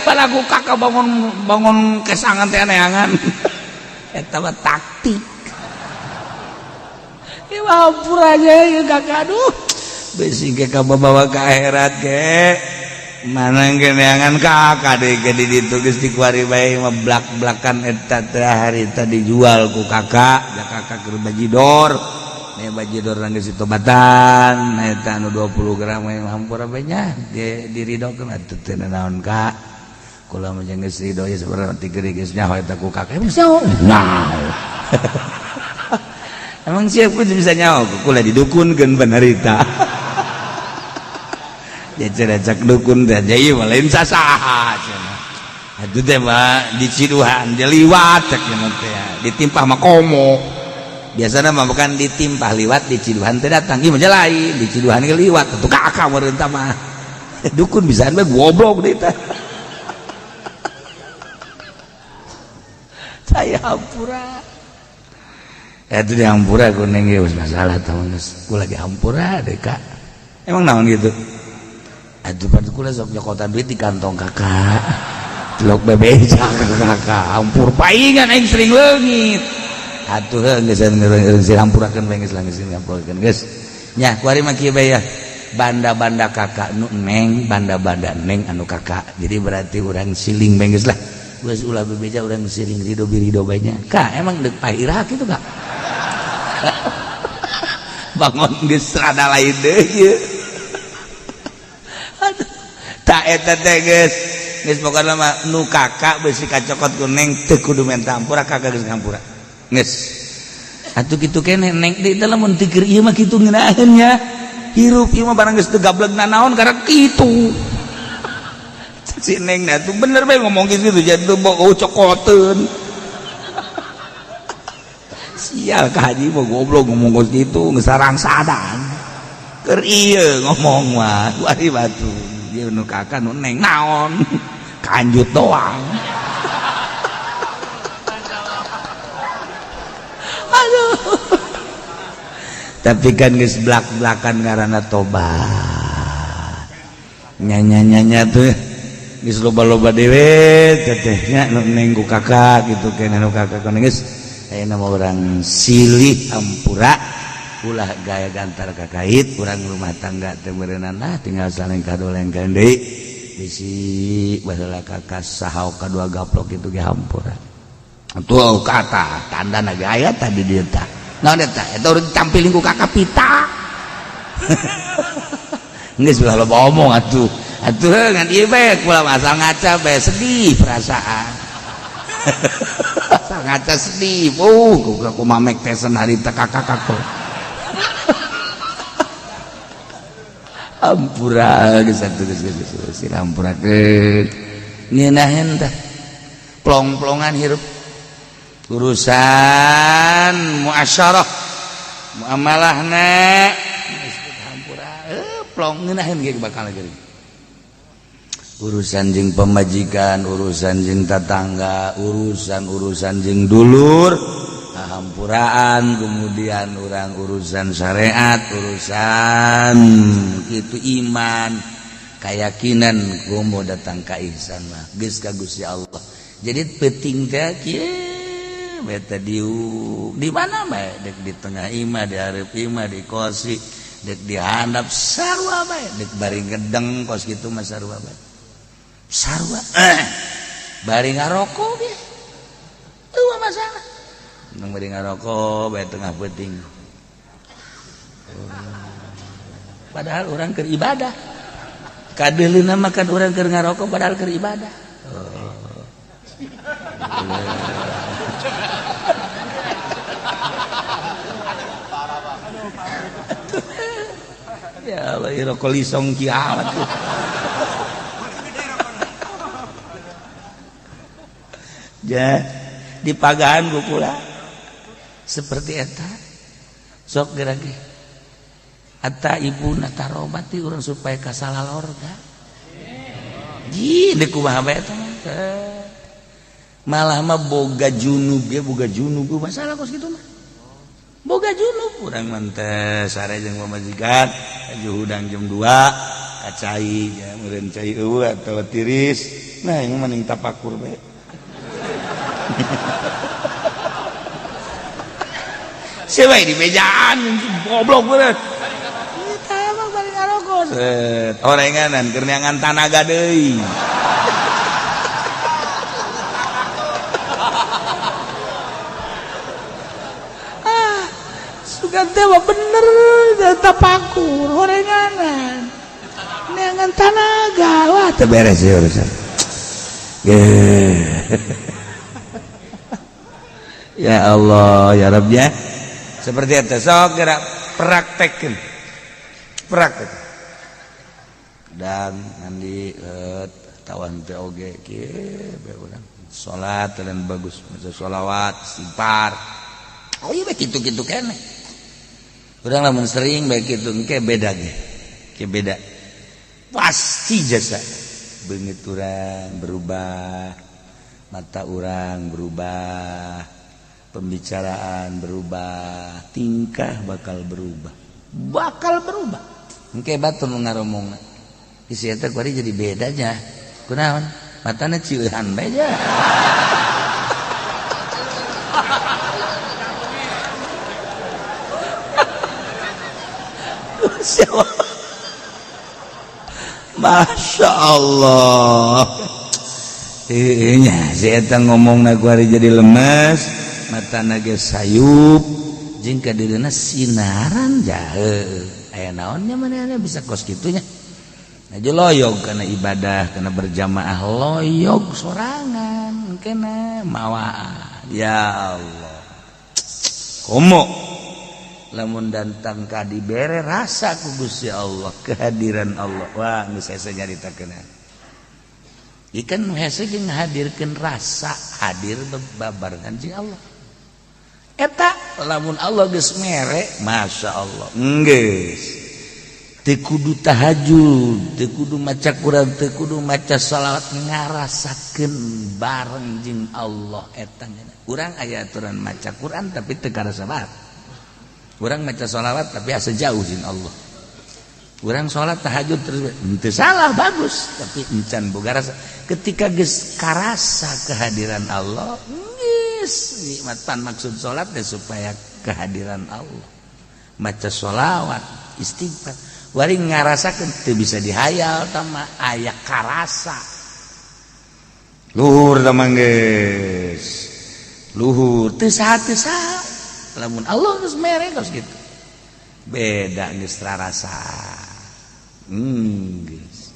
Speaker 2: pada ku kakak bangun bangun kesangan teh neangan. Eta mah taktik. Ieu mah hampura aja ya kakak. Aduh, besi ke bawa ke akhirat ge mana ge neangan kakak deh ge di ditu geus dikuari bae mah blak-blakan. Eta teh harita dijual ku kakak ya, kakak keur bajidor. Nih bajidor geus ditobatan eta anu 20 gram mah hampura bae nya ge diridokeun atuh, teu naon kak, kula mah geus ridho ya. Sebenarnya tiga geus nyaho eta ku kakak, emang nyaho? Nyaho, emang siapa bisa nyaho? Kula didukunkeun penarita ya, cek dukun teh ieu mah lain sasaha cenah.
Speaker 1: Atuh teh mah diciduhan diliwat cek teh ditimpah mah komo. Biasana mah bukan ditimpah liwat diciduhan teh datang ieu mah lain diciduhan ge liwat atuh kakak meureun tah mah. Dukun bisaan bae goblok deui teh. Saya hampura. Itu di hampura kuning ge geus masalah tah geus. Kula lagi hampura deh kak. Emang naon gitu? Atuh pan kula sok nyokotan duit di kantong kakak. Celok bebeja kakak hampur paingan aing sering leungit. Atuh heuh geus geus hampurakeun bae geus lah geus hampurakeun geus. Nya kuari mah kieu bae ya. Banda-banda kakak nu neng, banda-banda neng anu kakak. Jadi berarti urang siling bae geus lah. Geus ulah bebeja urang siling rido birido bae nya. Kak emang deuk pairah kitu kak. Bangun geus rada lain deui ieu. Aduh. Ta eta teh geus geus pokona mah nu kakak beusi kacokot ku neng teu kudu menta hampura kakak geus ngampura. Geus. Atuh kitu keneh neng deui teh lamun teu keur ieu mah kitu ngeunaheun nya. Hirup ieu mah barang geus teu gableg nanaon karek kitu. Si neng na tuh bener bae ngomong gitu jadi tuh bau cokoteun. Sial ka haji mah goblok ngomong kos kitu geus sarangsadan. Keur ieu ngomong mah kuari batu. Ieu nu kakak nu neng naon? Kanjut doang. Aduh. Tapi kan geus blak-blakan ngaranna tobat. Nya-nya-nya tuh geus loba-loba dewe teteh nya nu neng ku kakak gitu keneh nu kakak nu geus ayeuna mah urang silih hampura ulah gaya gantar kakait urang rumah tangga teh meureunana lah tinggal saling kadolengkeun deui bisi baheula kakak saha kadua gaplok kitu ge hampura. Tuh kata tandana ge aya tadi dieu tah. Naon eta? Eta urang tampilin ku kakak pita. Geus ulah loba omong atuh. Atuh ngan ieu bae kula asal ngaca bae sedih perasaan. Asal ngaca sedih. Ku mamek teh harita kakak kakak. Ampura geus atuh geus geus geus hampurakeun. Ngeunaheun tah. Plong-plongan hirup. Urusan muasyarah muamalahna geus hampura plong ngeunaheun ge bakal geuring. Urusan jeung pemajikan, urusan jeung tetangga, urusan-urusan jeung dulur, hampuraan, kemudian orang urusan syariat, urusan itu iman, keyakinan komo datang ka ihsan mah geus ka Gusti Allah. Jadi penting teh kieu beta diuk di mana bae dek di tengah imah, di hareup imah, di kosi, dek di handap sarua bae, dek bari ngedeng kos kitu mah sarua bae. Sarua bari ngarokok ge eueuh masalah. Nang bari ngarokok bae tengah peuting. Padahal urang keur ibadah. Kadeuleuna mah kan urang keur ngarokok padahal keur ibadah. Ya Allah, rokok lisong kiamat tuh. Ja, di pagahan ku kula seperti eta. Sok geura ge. Ata ibu natarobati urang supaya kasalalorga. Ji, deuk kumaha bae eta mah. Malah mah boga junub ge, boga junub masalah kos kitu mah. Boga junub urang mah teh sare jeung pamajikan, aju hudang jam 2 kacai ya meureun cai eueuh atawa tiris. Nah, ieu mah mending tapakur bae. Siapa di bejaan goblok bener. Kita emang balik ngarokok. Set, orenganan keur neangan tanaga deui. Ah, sugan teh mah bener tapakur orenganan. Neangan tanaga, wah teu beres ieu urusan. Ya Allah, ya Rabb ya. Seperti itu, sok gerak praktekkeun. Praktek.
Speaker 2: Dan mandi tawan teh oge kieu bae urang salat dan bagus maca sholawat, istighfar. Oh iya, kitu-kitu keneh. Urang lamun sering bae kitu engke beda ge. Ke beda. Pasti jasa beungeut urang berubah, mata urang berubah, pembicaraan berubah, tingkah bakal berubah. Bakal berubah. Engke batur nu ngaromongna. Isi eta kuari jadi bedanya. Kunaon? Matana cieuhan bae nya. Masya Allah. Nya si eta ngomongna kuari jadi lemes, matana ge sayup, jeung ka dirina sinaran jahe. Aya naonnya manehna bisa kos kitunya. Aja loyog karena ibadah, karena berjamaah loyog sorangan kena mawaan. Ya Allah. Komo lamun datang ka dibere rasa ku Gusti Allah, kehadiran Allah. Wah, geus hese nyaritakeun. Ikan hese jeung ngahadirkeun rasa hadir babarengan jeung Allah. Eta lamun Allah geus mere, Masya Allah. Geus. Teu kudu tahajud, teu kudu maca Quran, teu kudu maca shalawat, ngarasakeun bareng jeung Allah eta. Urang aya aturan maca Quran tapi teu karasa banget. Urang maca shalawat tapi asa jauh jeung Allah. Urang salat tahajud terus teu salah, bagus, tapi encan boga rasa. Ketika geus karasa kehadiran Allah, geus nikmat pan maksud salat teh supaya kehadiran Allah. Maca shalawat, istighfar, wari ngarasakeun teu bisa dihayal tama aya karasa. Luhur tah mah geus. Luhur teu saha teu saha. Lamun Allah geus mere kos kitu. Beda geus rarasa. Geus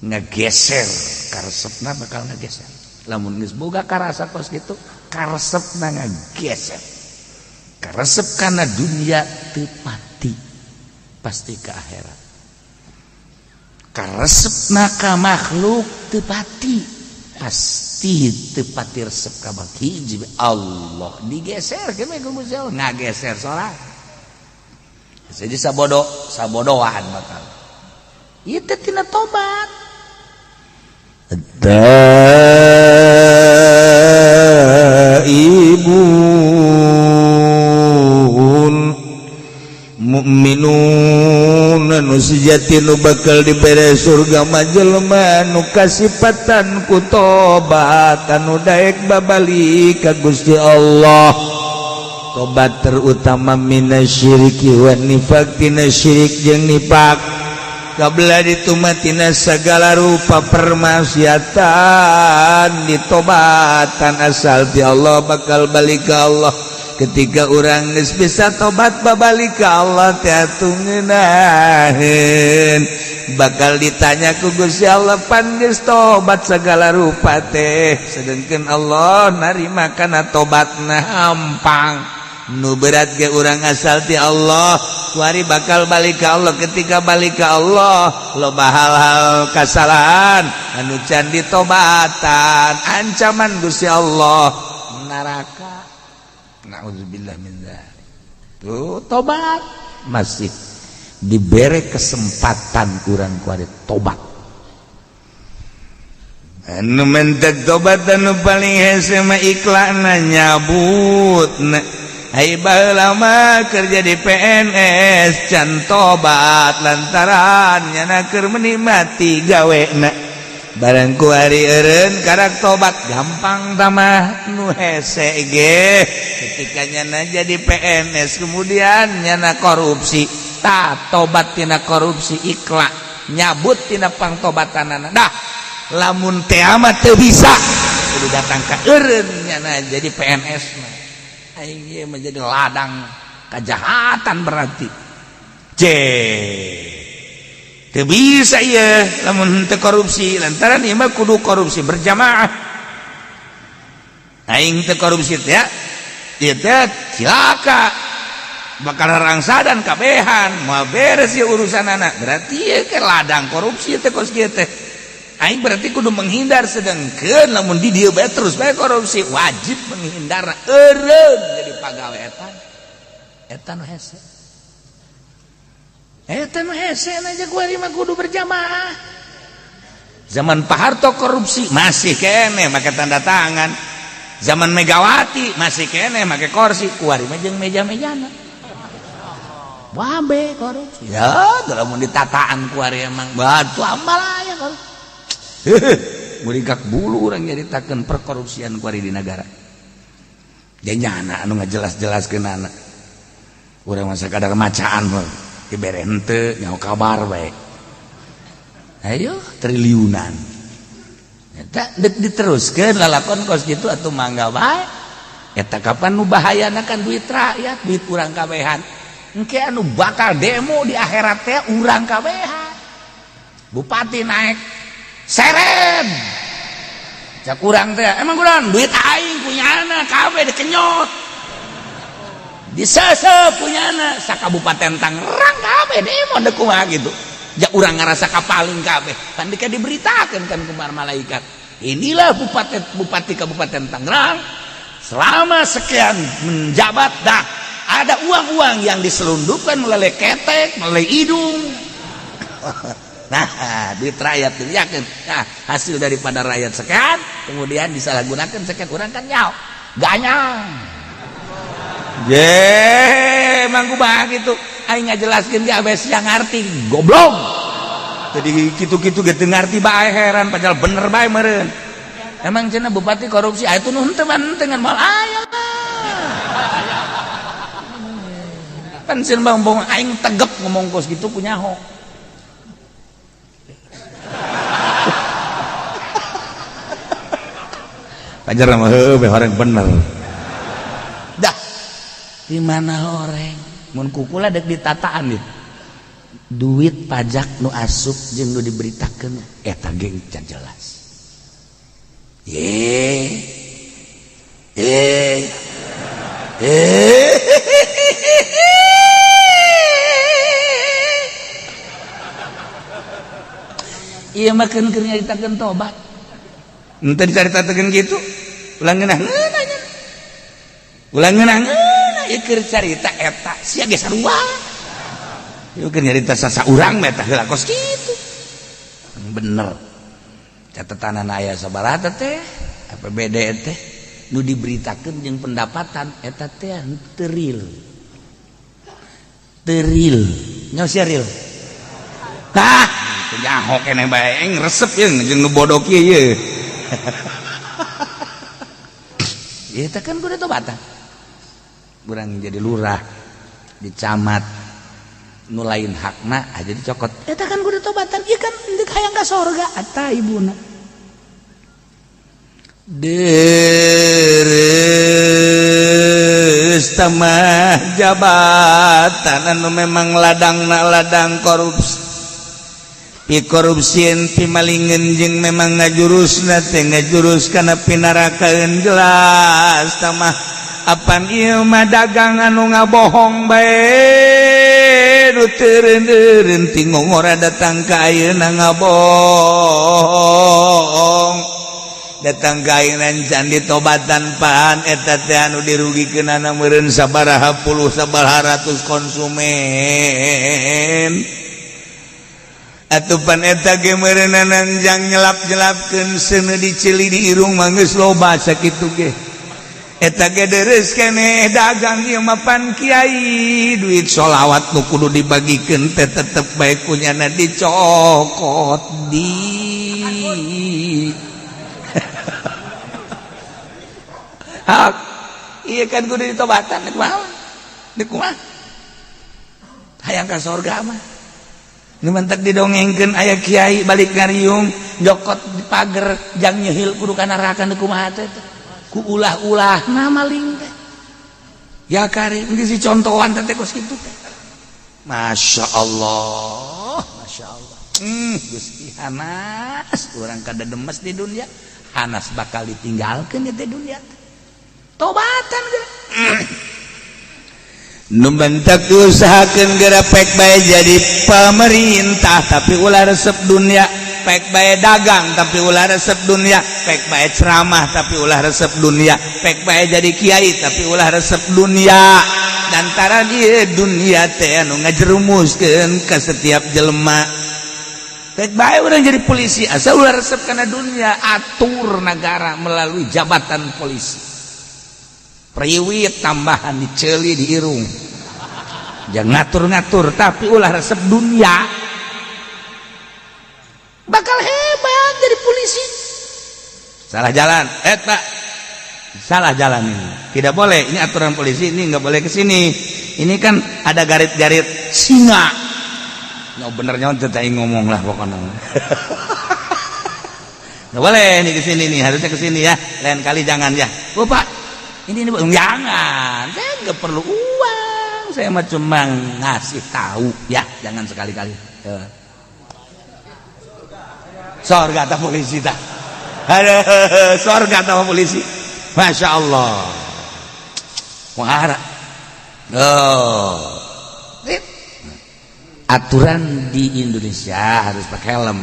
Speaker 2: ngageser karesepna bakal ngageser. Lamun geus boga karasa kos kitu, karesepna ngageser. Karesep kana dunia teu pati, pasti ke akhirat. Karesepna ka makhluk teu pati, pasti teu pati resep ka hiji Allah. Digeser ke ku Gusti Allah, ngageser salat. Jadi sabodo, sabodoan bakal. Ieu teh tina tobat.
Speaker 1: Taibun mukminun nu sejati nu bakal dibere surga mah jelema nu kasipatan ku tobat anu daek babalik ka Gusti Allah. Tobat terutama minasyiriki wan nifaq, tina syirik jeung nifak. Kabla ditumatina segala rupa permaksiatan ditobatan asal ti Allah bakal balik ke Allah. Ketika urang geus bisa tobat babalik ke Allah teh atuh ngeunaheun. Bakal ditanya ku Gusti Allah pan geus tobat segala rupa teh, sedengkeun Allah narima kana tobatna hampang. Nu berat ge urang asal ti Allah kuari bakal balik ke Allah. Ketika balik ke Allah loba hal-hal kasalahan anu can ditobatan, ancaman Gusti Allah neraka. Nauzubillah min dzalik. Tuh tobat masih dibere kesempatan kurang kuari tobat. Anu mentek tobat anu paling hese mah iklanna nyabut. Hai baheula mah kerja di PNS can tobat lantaran nyana keur menikmati gawena. Barang ku hari eureun karak tobat gampang tamah nu hese ge. Ketika nyana jadi PNS kemudian nyana korupsi, ta tobat tina korupsi ikla nyabut tina pangtobatanana. Dah lamun teh mah teu bisa kudu datang ka eureun nyana jadi PNS mah. Aing ieu menjadi ladang kejahatan berarti. C teu bisa ieu lamun teu korupsi lantaran ieu mah kudu korupsi berjamaah. Aing teu korupsi teh ieu teh cilaka. Bakal rangsadan kabehan moal beres ya urusan anak. Berarti ya ke ladang korupsi teh kos kieu teh. Aing berarti kudu menghindar, sedangkeun lamun di dieu bae terus bae korupsi wajib menghindar eureun jadi pagawe eta. Eta nu hese. Eta nu hese aja kuari mah kudu berjamaah. Zaman Pak Harto korupsi masih keneh make tanda tangan. Zaman Megawati masih keneh make kursi, kuari mah jeung meja-mejana. Wabe korupsi. Ya, lamun ditataan kuari emang batu ambal aya korupsi. Murikak bulu orang nyaritakeun perkorupsian kuari di negara. Janyana anu ngajelas-jelaskeun anak. Urang mah sakadar macaan dibere henteu nyaho kabar bae. Ayo triliunan. Eta deuk diteruskeun lalakon kos kitu atuh mangga bae. Eta kapan nu bahayana kan duit rakyat, duit urang kabehan. Engke anu bakal demo di akhirat teh urang kabehan. Bupati naik seren cak kurang teh emang kurang duit aing punya anak kabeh dikenyot disesep punya anak sakabupaten Tangerang kabeh demo deuk kumaha gitu ja urang ngarasa kapaling kabeh kan dika diberitakeun kan ku malaikat inilah bupati kabupaten Tangerang selama sekian menjabat dah ada uang-uang yang diselundupkan melalui ketek melalui hidung. Nah, duit rakyat itu yakin. Nah, hasil daripada rakyat sekian, kemudian disalahgunakan sekian orang kan nyaw, ganyang. Je, emang kumaha gitu. Aing ngajelaskeun ge abes yang ngarti, goblok. Jadi kitu-kitu ge teu ngarti bae heran padahal bener bae meureun. Emang cenah bupati korupsi, aya tuh nu henteu mah henteu ngan moal aya lah. Pan sieun bang bong aing tegep ngomong kos kitu kunyaho. Pajar mah heuh horeng bener. Dah. Di mana horeng? Mun kukula deuk ditataan ieu. Duit pajak nu asup jeung nu diberitakeun eta ge can jelas. Ye. Eh. Eh. Ieu mah keun keur nyaritakeun tobat. Henteu dicaritakeun kitu. Ulang ngeunah-ngeunah nya. Ulang ngeunah-ngeunah ieu keur carita eta sia ge sarua. Ieu keur nyarita sasaurang mah eta heula kos kitu. Bener. Catatanan aya sabaraha teh APBD teh nu diberitakeun jeung pendapatan eta teh teu real. Teu real. Nyaho sia real. Tah, teu nyaho keneh bae aing resep jeung jeung nu bodoh kieu ye. Eta kan kudu tobatan. Urang jadi lurah, di camat, nu lain hakna aja dicokot. Eta kan kudu tobatan, ieu kan deuk hayang ka sorga eta ibuna. Deres tamah jabatan anu memang ladangna ladang korupsi. Korupsien pimalingan jeung memang ngajurusna teh ngajurus kana pinarakaeun jelas tamah apan ieu mah dagang anu ngabohong bae nu teureun-eureun ti ngongora datang ka ayeuna ngabohong datang ka ayeuna can ditobatan pan eta teh anu dirugikeunana meureun sabaraha puluh sabaraha ratus konsumen. Atupan eta ge meureunana jang nyelap-nyelapkeun seuneu diceli di irung mah geus loba sakitu ge. Eta ge deres keneh dagang ieu mah pan kiai duit sholawat nu kudu dibagikeun teh tetep bae kunyana dicokot di. Hak ieu kan kudu ditobatan kumaha? Deuk kumaha? Hayang ka sorga mah. Nu mantak didongengkeun aya kiai balik ngariung jokot di pager jang nyehil kudu ka neraka nu kumaha teh ku ulah-ulah na maling teh ya karim geus dicontohan teh kos kitu teh. Masya Allah, Masya Allah. Gusti hanas urang kada demes di dunia, hanas bakal ditinggalkeun di dunia. Tobatan ge. Nu bentak diusahakeun geura pek bae jadi pemerintah, tapi ulah resep dunia. Pek bae dagang, tapi ulah resep dunia. Pek bae ceramah, tapi ulah resep dunia. Pek bae jadi kiai, tapi ulah resep dunia. Antara dia dunia teh anu ngajerumuskeun ke setiap jelema. Pek bae urang jadi polisi, asal ulah resep kana dunia. Atur negara melalui jabatan polisi. Priwit tambahan diceli di irung, jangan ngatur-ngatur, tapi ulah resep dunia, bakal hebat jadi polisi. Salah jalan, eh Pak, salah jalan, ini tidak boleh, ini aturan polisi, ini nggak boleh ke sini, ini kan ada garit-garit singa. No benernya tetap ngomong lah, pokoknya nggak boleh ini ke sini nih, harusnya ke sini ya, lain kali jangan ya. Oh Pak, ini jangan, saya nggak perlu uang, saya mah cuma ngasih tahu ya, jangan sekali-kali ya. Sorga atau polisi tak ada, sorga atau polisi, masya Allah. Wah, oh, aturan di Indonesia harus pakai helm.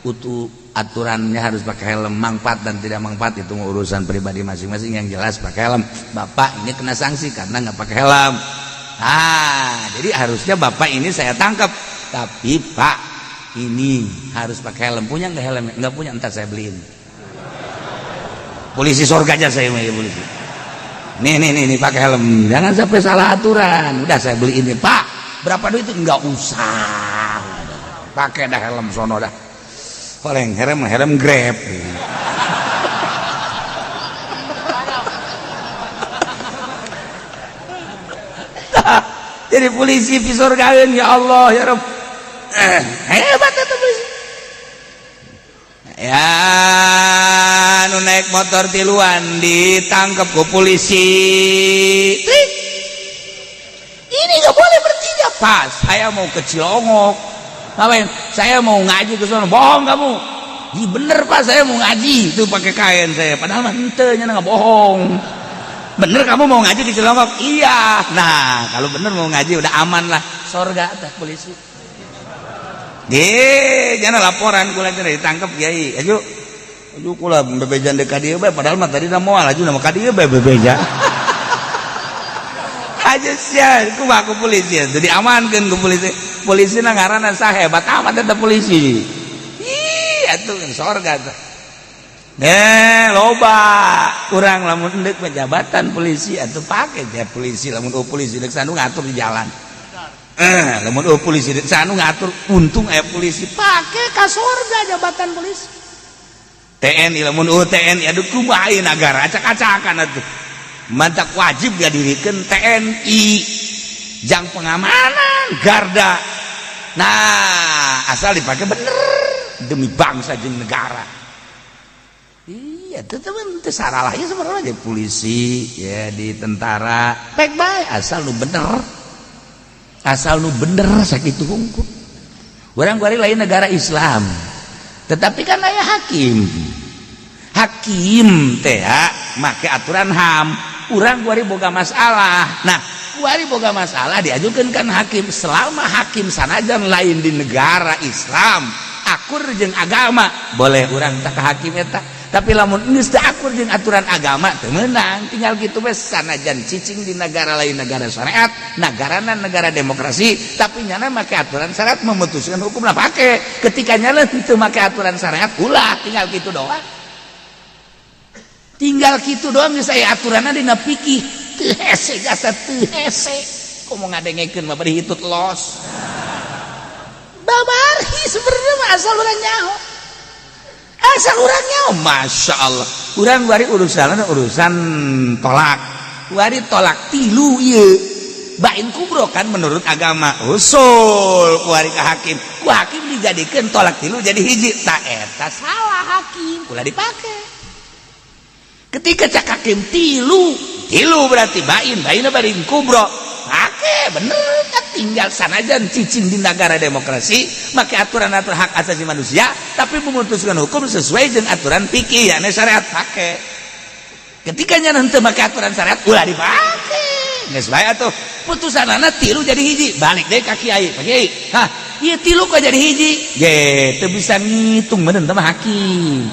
Speaker 1: Utuh aturannya harus pakai helm. Manfaat dan tidak manfaat itu urusan pribadi masing-masing, yang jelas pakai helm. Bapak ini kena sanksi karena nggak pakai helm. Ah, jadi harusnya bapak ini saya tangkap, tapi Pak, ini harus pakai helm. Punya nggak helm? Nggak punya. Entar saya beliin. Polisi surga aja saya mau polisi. Nih nih nih, nih pakai helm, jangan sampai salah aturan. Udah saya beliin nih, Pak. Berapa duit itu? Nggak usah, pakai dah helm sono dah. Paling helm helm Grab. Jadi polisi pisurgaeun, ya Allah ya Rabb. Hebat itu polisi. Ya, nu naik motor tiluan ditangkap ku polisi. Trik. Ini nggak boleh bertiga. Pas saya mau ke Cilongok. Ngapain? Saya mau ngaji ke sana. Bohong kamu. Ih, bener Pak, saya mau ngaji. Itu pakai kain saya. Padahal mah henteu, nya nggak bohong. Bener kamu mau ngaji di Cilongok? Iya. Nah, kalau bener mau ngaji udah aman lah. Sorga teh polisi. Ge, jangan laporan kula cenah ditangkap kiai. Aju. Aju kula bebejan deuk ka dieu bae, padahal mah tadi moal aju nama ka dieu bae bebeja. Aja sia, kumaha ku polisi? Jadi amankeun ku polisi. Polisi na ngaranna sah, hebat amat eta polisi. Ih, atuh sorga teh. Eh, loba kurang lamun endek jabatan polisi atuh pake ya polisi. Lamun oh polisi dek sanu ngatur di jalan. Eh, lamun oh polisi dek sanu ngatur, untung aya polisi, pake ka sorga jabatan polisi. TNI, lamun oh TNI, aduh, kumaha ieu nagara acak-acakan atuh. Mantap, wajib dirikan TNI jang pengamanan garda. Nah, asal dipakai bener demi bangsa jeung negara. Iya, tetep itu saralahnya sebenarnya jadi polisi ya, di tentara baik baik, asal lu bener, asal lu bener sakitu hungkul. Urang kuari lain negara Islam, tetapi kan aya hakim. Hakim teh make aturan HAM. Urang kuari boga masalah. Nah, kuari boga masalah diajukan kan hakim. Selama hakim sanajan lain di negara Islam akur jeung agama, boleh urang tak ke hakim eta. Tapi lamun geus teu akur jeung aturan agama, teu meunang. Tinggal gitu we, sanajan cicing di negara lain, negara syariat, negarana negara demokrasi, tapi nyana make aturan syariat memutuskan hukum lah pake. Ketika nyana teu make aturan syariat, ulah. Tinggal gitu doang, tinggal gitu doang. Geus aya aturanna dina fikih, teu hese jasa, teu hese. Komo ngadengekeun mah bari hitut los babari. Sebenarnya mah asal urang nyaho, asal urang nyaho. Masya Allah, urang bari urusan urusan tolak, wari tolak tilu ieu bain kubro kan menurut agama. Usul kuari ke hakim, ku hakim dijadikan tolak tilu jadi hiji. Tak, eta salah hakim, ulah dipake. Ketika cak hakim tilu tilu berarti bain, bain bain kubro, pake bener kan. Tinggal sanajan cicing di negara demokrasi make aturan-aturan hak asasi manusia, tapi memutuskan hukum sesuai dengan aturan fikih, yakni syariat, pake. Ketika nya henteu make aturan syariat, ulah dipake. Geus bae atuh putusanana tilu jadi hiji, balik deui ka kiai. Pak Kiai, hah, ieu tilu kok jadi hiji? Ge teu bisa ngitung meureun teh mah hakim.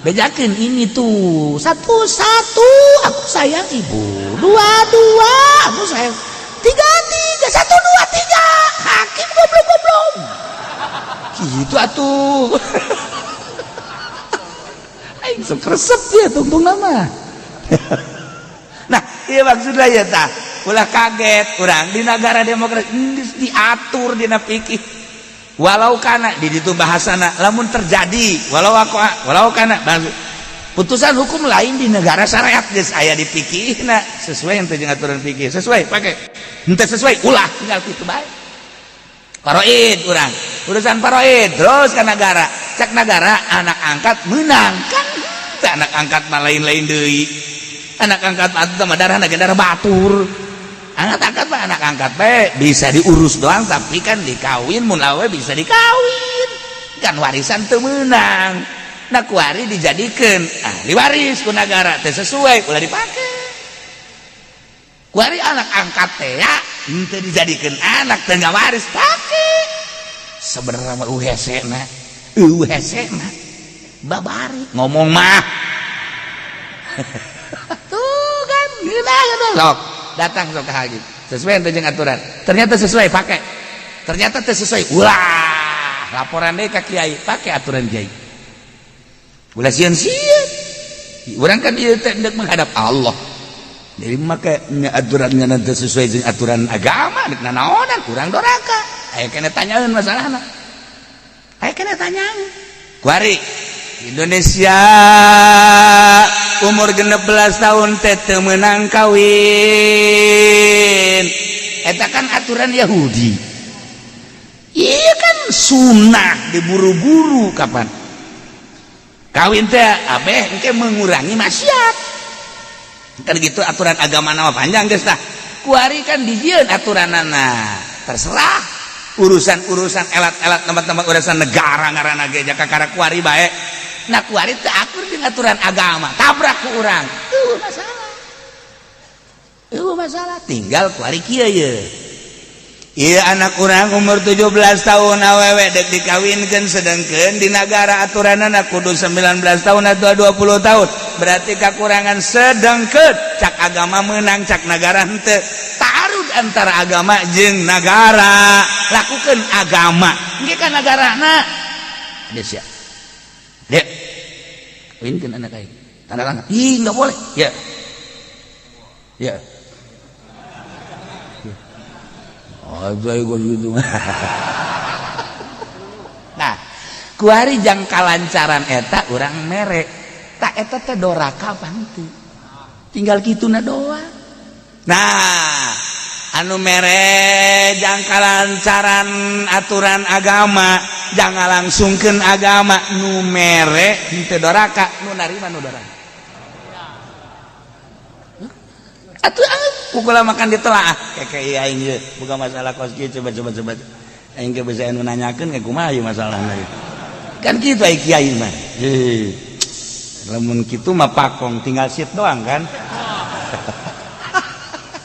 Speaker 1: Bejakeun ini tuh satu satu aku sayang ibu, dua dua aku sayang, tiga tiga, satu dua tiga, hakim goblok goblok gitu atuh. Aing sok resep ya tungtung nama. Nah, iya maksudnya ya tah ulah kaget urang di negara demokrasi geus diatur dina fikih. Walau kana di ditu bahasana lamun terjadi, walau aku walau kana putusan hukum lain di negara syariat geus aya di fikihna, sesuai yang jeung aturan fikih, sesuai pakai, henteu sesuai ulah, tinggal kitu bae. Faraid urang, urusan faraid terus ke negara, cek negara anak angkat menang kan teu, anak angkat mah lain-lain deui, anak angkat mah mah darah darah batur. Anak angkat mah anak angkat bae bisa diurus doang, tapi kan dikawin mun awe bisa dikawin kan, warisan teu meunang. Nah, kuari dijadikan ahli waris ku negara, teu sesuai ulah dipake. Kuari anak angkat teh ya henteu dijadikan anak, teu waris, pake. Sebenarnya mah hese na, hese na babari ngomong mah tuh kan gila gitu. Sok datang sok ke hakim, sesuai jeung aturan, ternyata sesuai pakai, ternyata teu sesuai ulah, laporan deh ke kiai, pakai aturan kiai. Ulah sieun-sieun urang kan ieu teh hendak menghadap Allah. Jadi make aturannya nanti sesuai jeung aturan agama dek nanaonan urang doraka. Aya keneh tanyaeun masalahna, aya keneh tanyaeun. Kuari Indonesia umur 16 tahun teh teu meunang kawin, eta kan aturan Yahudi. Iya kan sunnah diburu-buru kapan kawin teh abeh engke mengurangi maksiat kan gitu. Aturan agama nama panjang geus tah. Kuari kan dijieun aturanana, terserah urusan-urusan elat-elat tempat-tempat urusan negara ngaranna ge jaka kakara kuari bae. Nah, kuari teu akur jeung aturan agama, tabrak ku urang tuh masalah, itu masalah. Tinggal kuari kieu ye. Iya, anak kurang umur 17 tahun awewe dek dikawinkan, sedangkan di negara aturan anak kudu 19 tahun atau 20 tahun, berarti kekurangan. Sedangkan cak agama menang, cak negara henteu. Taruh antara agama jeung negara, lakukan agama engke kan negara na ada siap dek kawinkeun anak aing, tanda tangan. Ih, nggak boleh ya ya. Oh, gitu. Nah, kuari jang kalancaran eta urang mere tak eta teh doraka apa henteu? Tinggal kituna doang. Nah, anu mere jang kalancaran aturan agama, jangan langsungkeun agama, nu mere henteu doraka, nu narima nu doraka. Atuh pukul makan ditelaah kayak iya aing ieu bukan masalah kos kieu. Coba coba coba, aing ge bisa anu nanyakeun kayak kumaha ieu masalahna kan kitu. Ai kiai mah heuh lamun kitu mah pakong tinggal sit doang kan.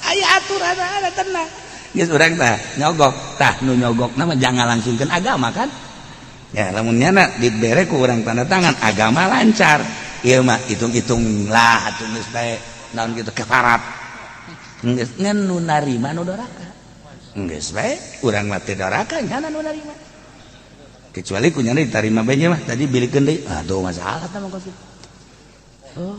Speaker 1: Aya aturan ada, tenang geus urang tah nyogok tah, nu nyogok mah jangan langsungkeun agama kan ya. Lamun nyana dibere ku urang tanda tangan agama lancar, ieu mah hitung-hitung lah atuh geus bae naon gitu kefarat. Geus ngan nu narima nu doraka, geus bae urang mah teu doraka, nyana nu narima. Kecuali ku nyana diterima bae mah tadi bilikeun deui, aduh masalah tah mah kos kitu. Oh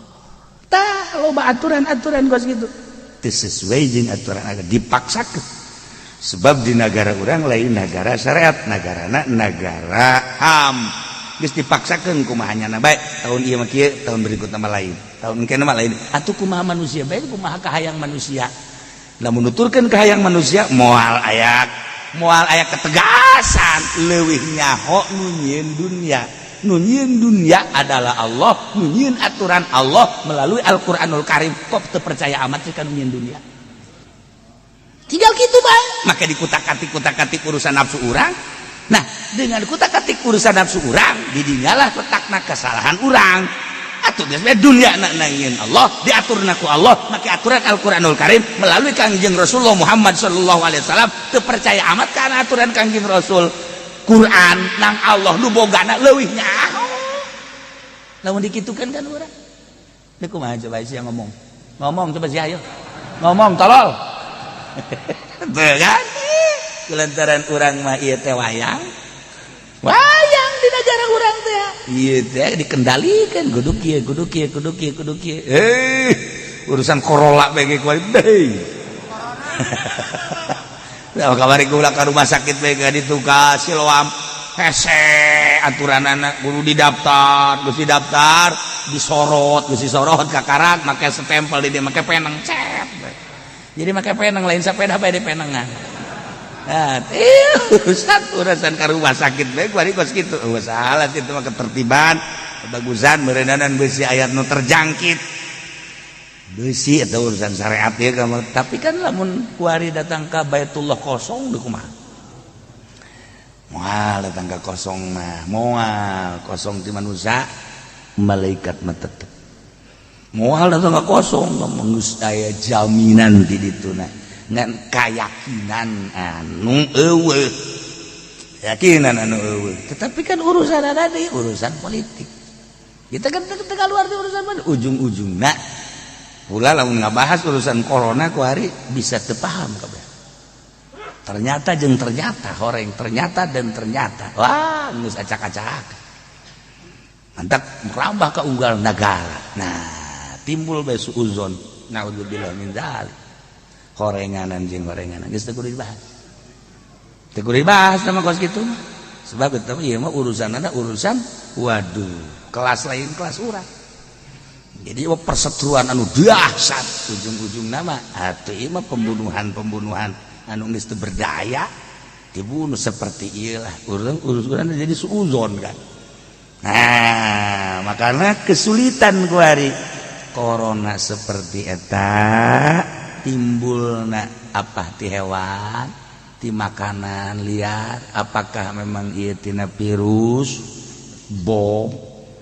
Speaker 1: tah loba aturan-aturan kos kitu teu sesuai jeung aturan agama dipaksakeun, sebab di negara urang lain negara syariat, negarana negara HAM. Geus dipaksakeun kumaha nyana bae, tahun ieu mah kieu, tahun berikutna mah lain, tahun engke mah lain. Atuh kumaha manusia bae, kumaha kahayang manusia? Lamun nuturkeun kahayang manusia moal aya, moal aya ketegasan. Leuwih nyaho nu nyieun dunia. Nu nyieun dunia adalah Allah, nu nyieun aturan Allah melalui Al-Qur'anul Karim. Kok teu percaya amat sih ka nu nyieun dunia? Tinggal gitu bae. Maka dikutak-katik kutak-katik urusan nafsu urang. Nah, dengan kutak-katik urusan nafsu urang, didinyalah letakna kesalahan urang. Atuh geus bae dunya na nangieun Allah, diaturna ku Allah make aturan Al-Qur'anul Karim melalui Kangjeng Rasulullah Muhammad sallallahu alaihi wasallam. Teu percaya amat kana aturan Kangjeng Rasul, Quran nang Allah nu bogana leuwih nyaho. Lamun dikitukeun kan urang teu kumaha? Coba sia ngomong, ngomong coba sia, ayo ngomong, tolol. Tuh kan, kulantaran urang mah ieu teh wayang wayang di negara urang teh, ieu teh dikendalikan kudu kieu, kudu kieu, kudu kieu, kudu kieu. Eh, urusan corona bege kuari deui. Nah, kamari kula ka rumah sakit bae ditu ka Siloam, hese aturan anak kudu didaftar, geus didaftar disorot, geus disorot kakarak make stempel di dia, make peneng cet. Jadi make peneng, lain sepeda bae di penengan. Nah, urusan urusan ke rumah sakit bae kuari kos kitu. Oh, salah itu mah ketertiban kebagusan meureunanan besi ayat nu terjangkit besi atau urusan syariat ya kamu. Tapi kan lamun kuari datang ke Baitullah kosong deui kumaha? Moal datang ke kosong mah, moal kosong ti manusia, malaikat mah tetep. Moal datang ke kosong, ngomong geus aya jaminan di dituna. Ngan keyakinan anu eueuh, keyakinan anu eueuh. Tetapi kan urusan ada di urusan politik. Kita kan keluar di urusan mana? Ujung-ujungna pula lamun ngabahas urusan corona kuari bisa teu paham kabeh. Ternyata jeung ternyata, horeng ternyata dan ternyata. Wah, geus acak-acak. Mantap merambah ke unggal negara. Nah, timbul bae suuzon. Naudzubillah min dzalik. Horenganan jeung horenganan geus teu kudu dibahas. Teu kudu dibahas sama kos kitu mah. Sebab itu ieu mah urusanana urusan waduh, kelas lain kelas urang. Jadi mah perseteruan anu dahsyat, ujung-ujung nama atuh ieu mah pembunuhan-pembunuhan anu geus teu berdaya, dibunuh seperti ieu lah. Urang urusan jadi suuzon kan. Nah, makanya kesulitan kuari corona seperti eta timbulna apa ti hewan, ti makanan liar, apakah memang ieu tina virus bom?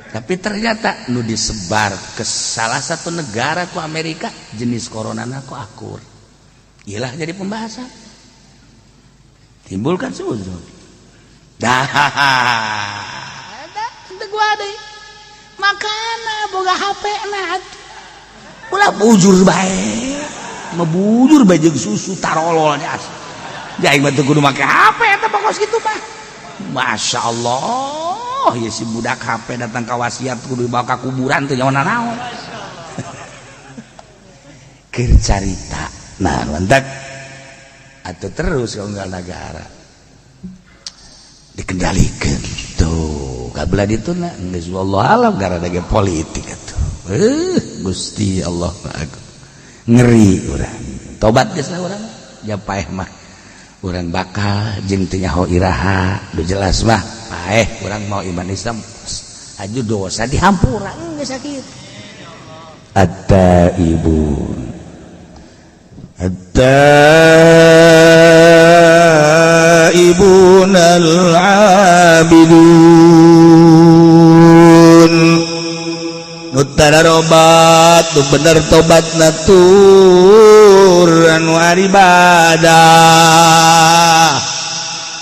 Speaker 1: Tapi ternyata nu disebar ke salah satu negara ku Amerika jenis corona ku akur. Iyalah, jadi pembahasan, timbulkan suuzon dah. Gua deui makana boga HP na ulah bujur bae, mebujur bae jeung susu tarolol nya. Aing mah teu kudu make HP eta pokos kitu mah. Masya Allah ya, si budak HP datang ka wasiat kudu dibawa ka kuburan teu nyawa nanaon. Keur carita. Nah, lantak atau terus ke unggal negara dikendalikan tuh kabelah ditu na geus wallahu alam gara gara politik atuh. Eh, Gusti Allah, ngeri urang. Tobat geus lah urang ya, paeh mah urang bakal jeung teu nyaho iraha. Nu jelas mah paeh urang mau iman Islam aju dosa dihampura geus sakit. At-taibun, at-taibun al-abidun nu tararobat, nu bener tobat natur, anu ibadah,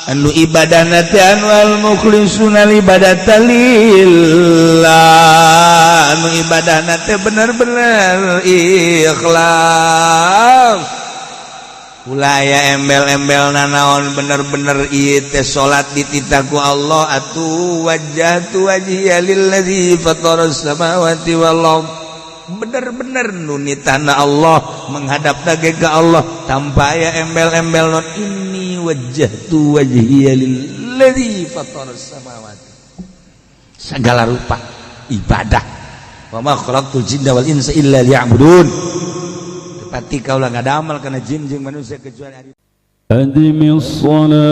Speaker 1: anu ibadah teh anu al mukhlisuna ibadata lillah, anu ibadah teh bener-bener ikhlas. Ulah aya embel-embel nanaon, bener-bener ieu teh salat dititah ku Allah atuh. Wajjahtu wajhiya lillazi fataras samawati wal ard, bener-bener nu nitahna Allah, menghadap ge ka Allah tanpa aya embel-embel non. Inni wajjahtu wajhiya lillazi fataras samawati, segala rupa ibadah. Wa ma khalaqtul jinna wal insa illa liya'budun. Pati kaulah ngadamel kana jin jeung manusia kecuali ari.
Speaker 3: أدم الصلاة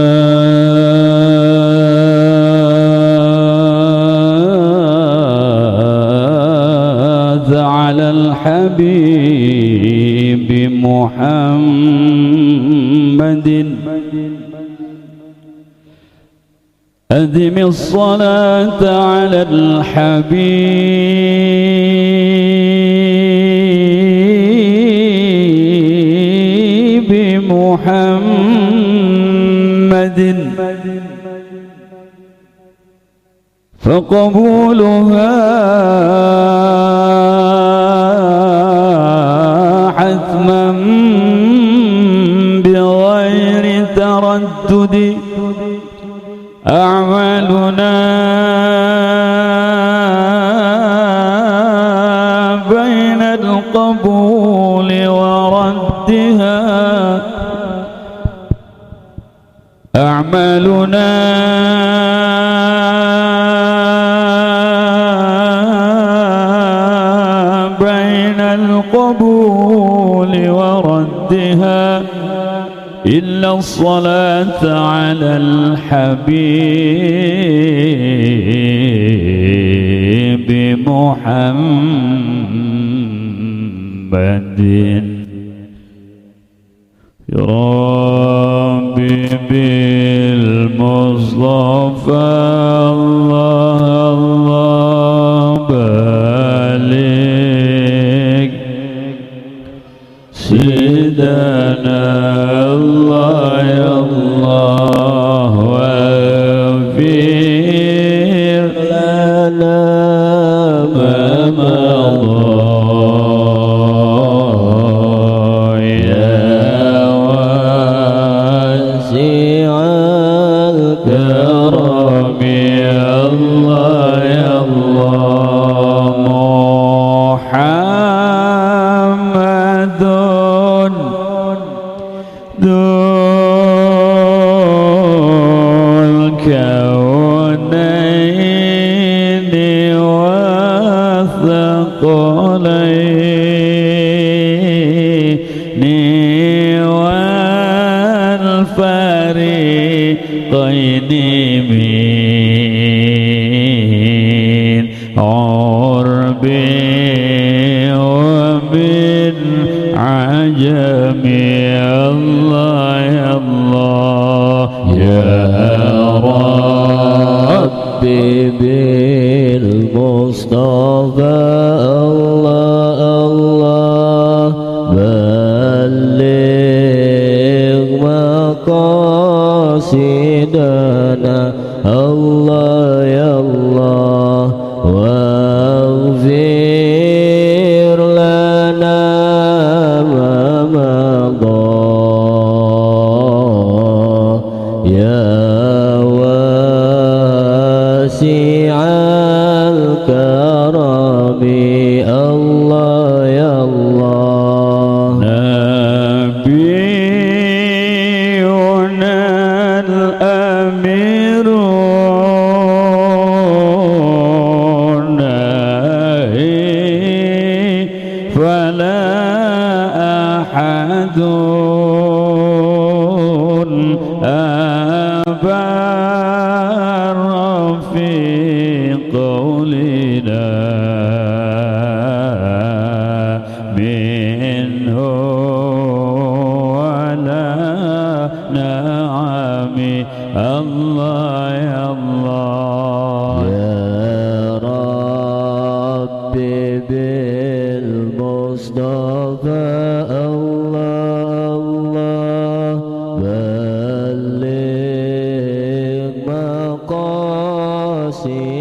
Speaker 3: على الحبيب محمد، أدم الصلاة على الحبيب. وقبولها حتما بغير تردد. أعمالنا بين القبول وردها، أعمالنا بين القبول وردها إلا الصلاة على الحبيب محمد. ربي بالمصطفى الله الله بلغ سيدنا الله يا الله واغفر لنا ما مضى يا واسع الكرم يا الله يا الله. محمد ذو الكونين والثقلين والفريقين من عرب ومن عجم. الله يا الله يا ربي بالمصطفى الله الله بلغ مقاصدنا الله يا الله واغفر لنا ما مضى يا واسع الكرم الله يا الله. نبينا الأمير فلا أحد أبر في قولنا منه ولا نعم. الله يا الله يا ربي بالمصطفى الله الله بلغ مقاصدنا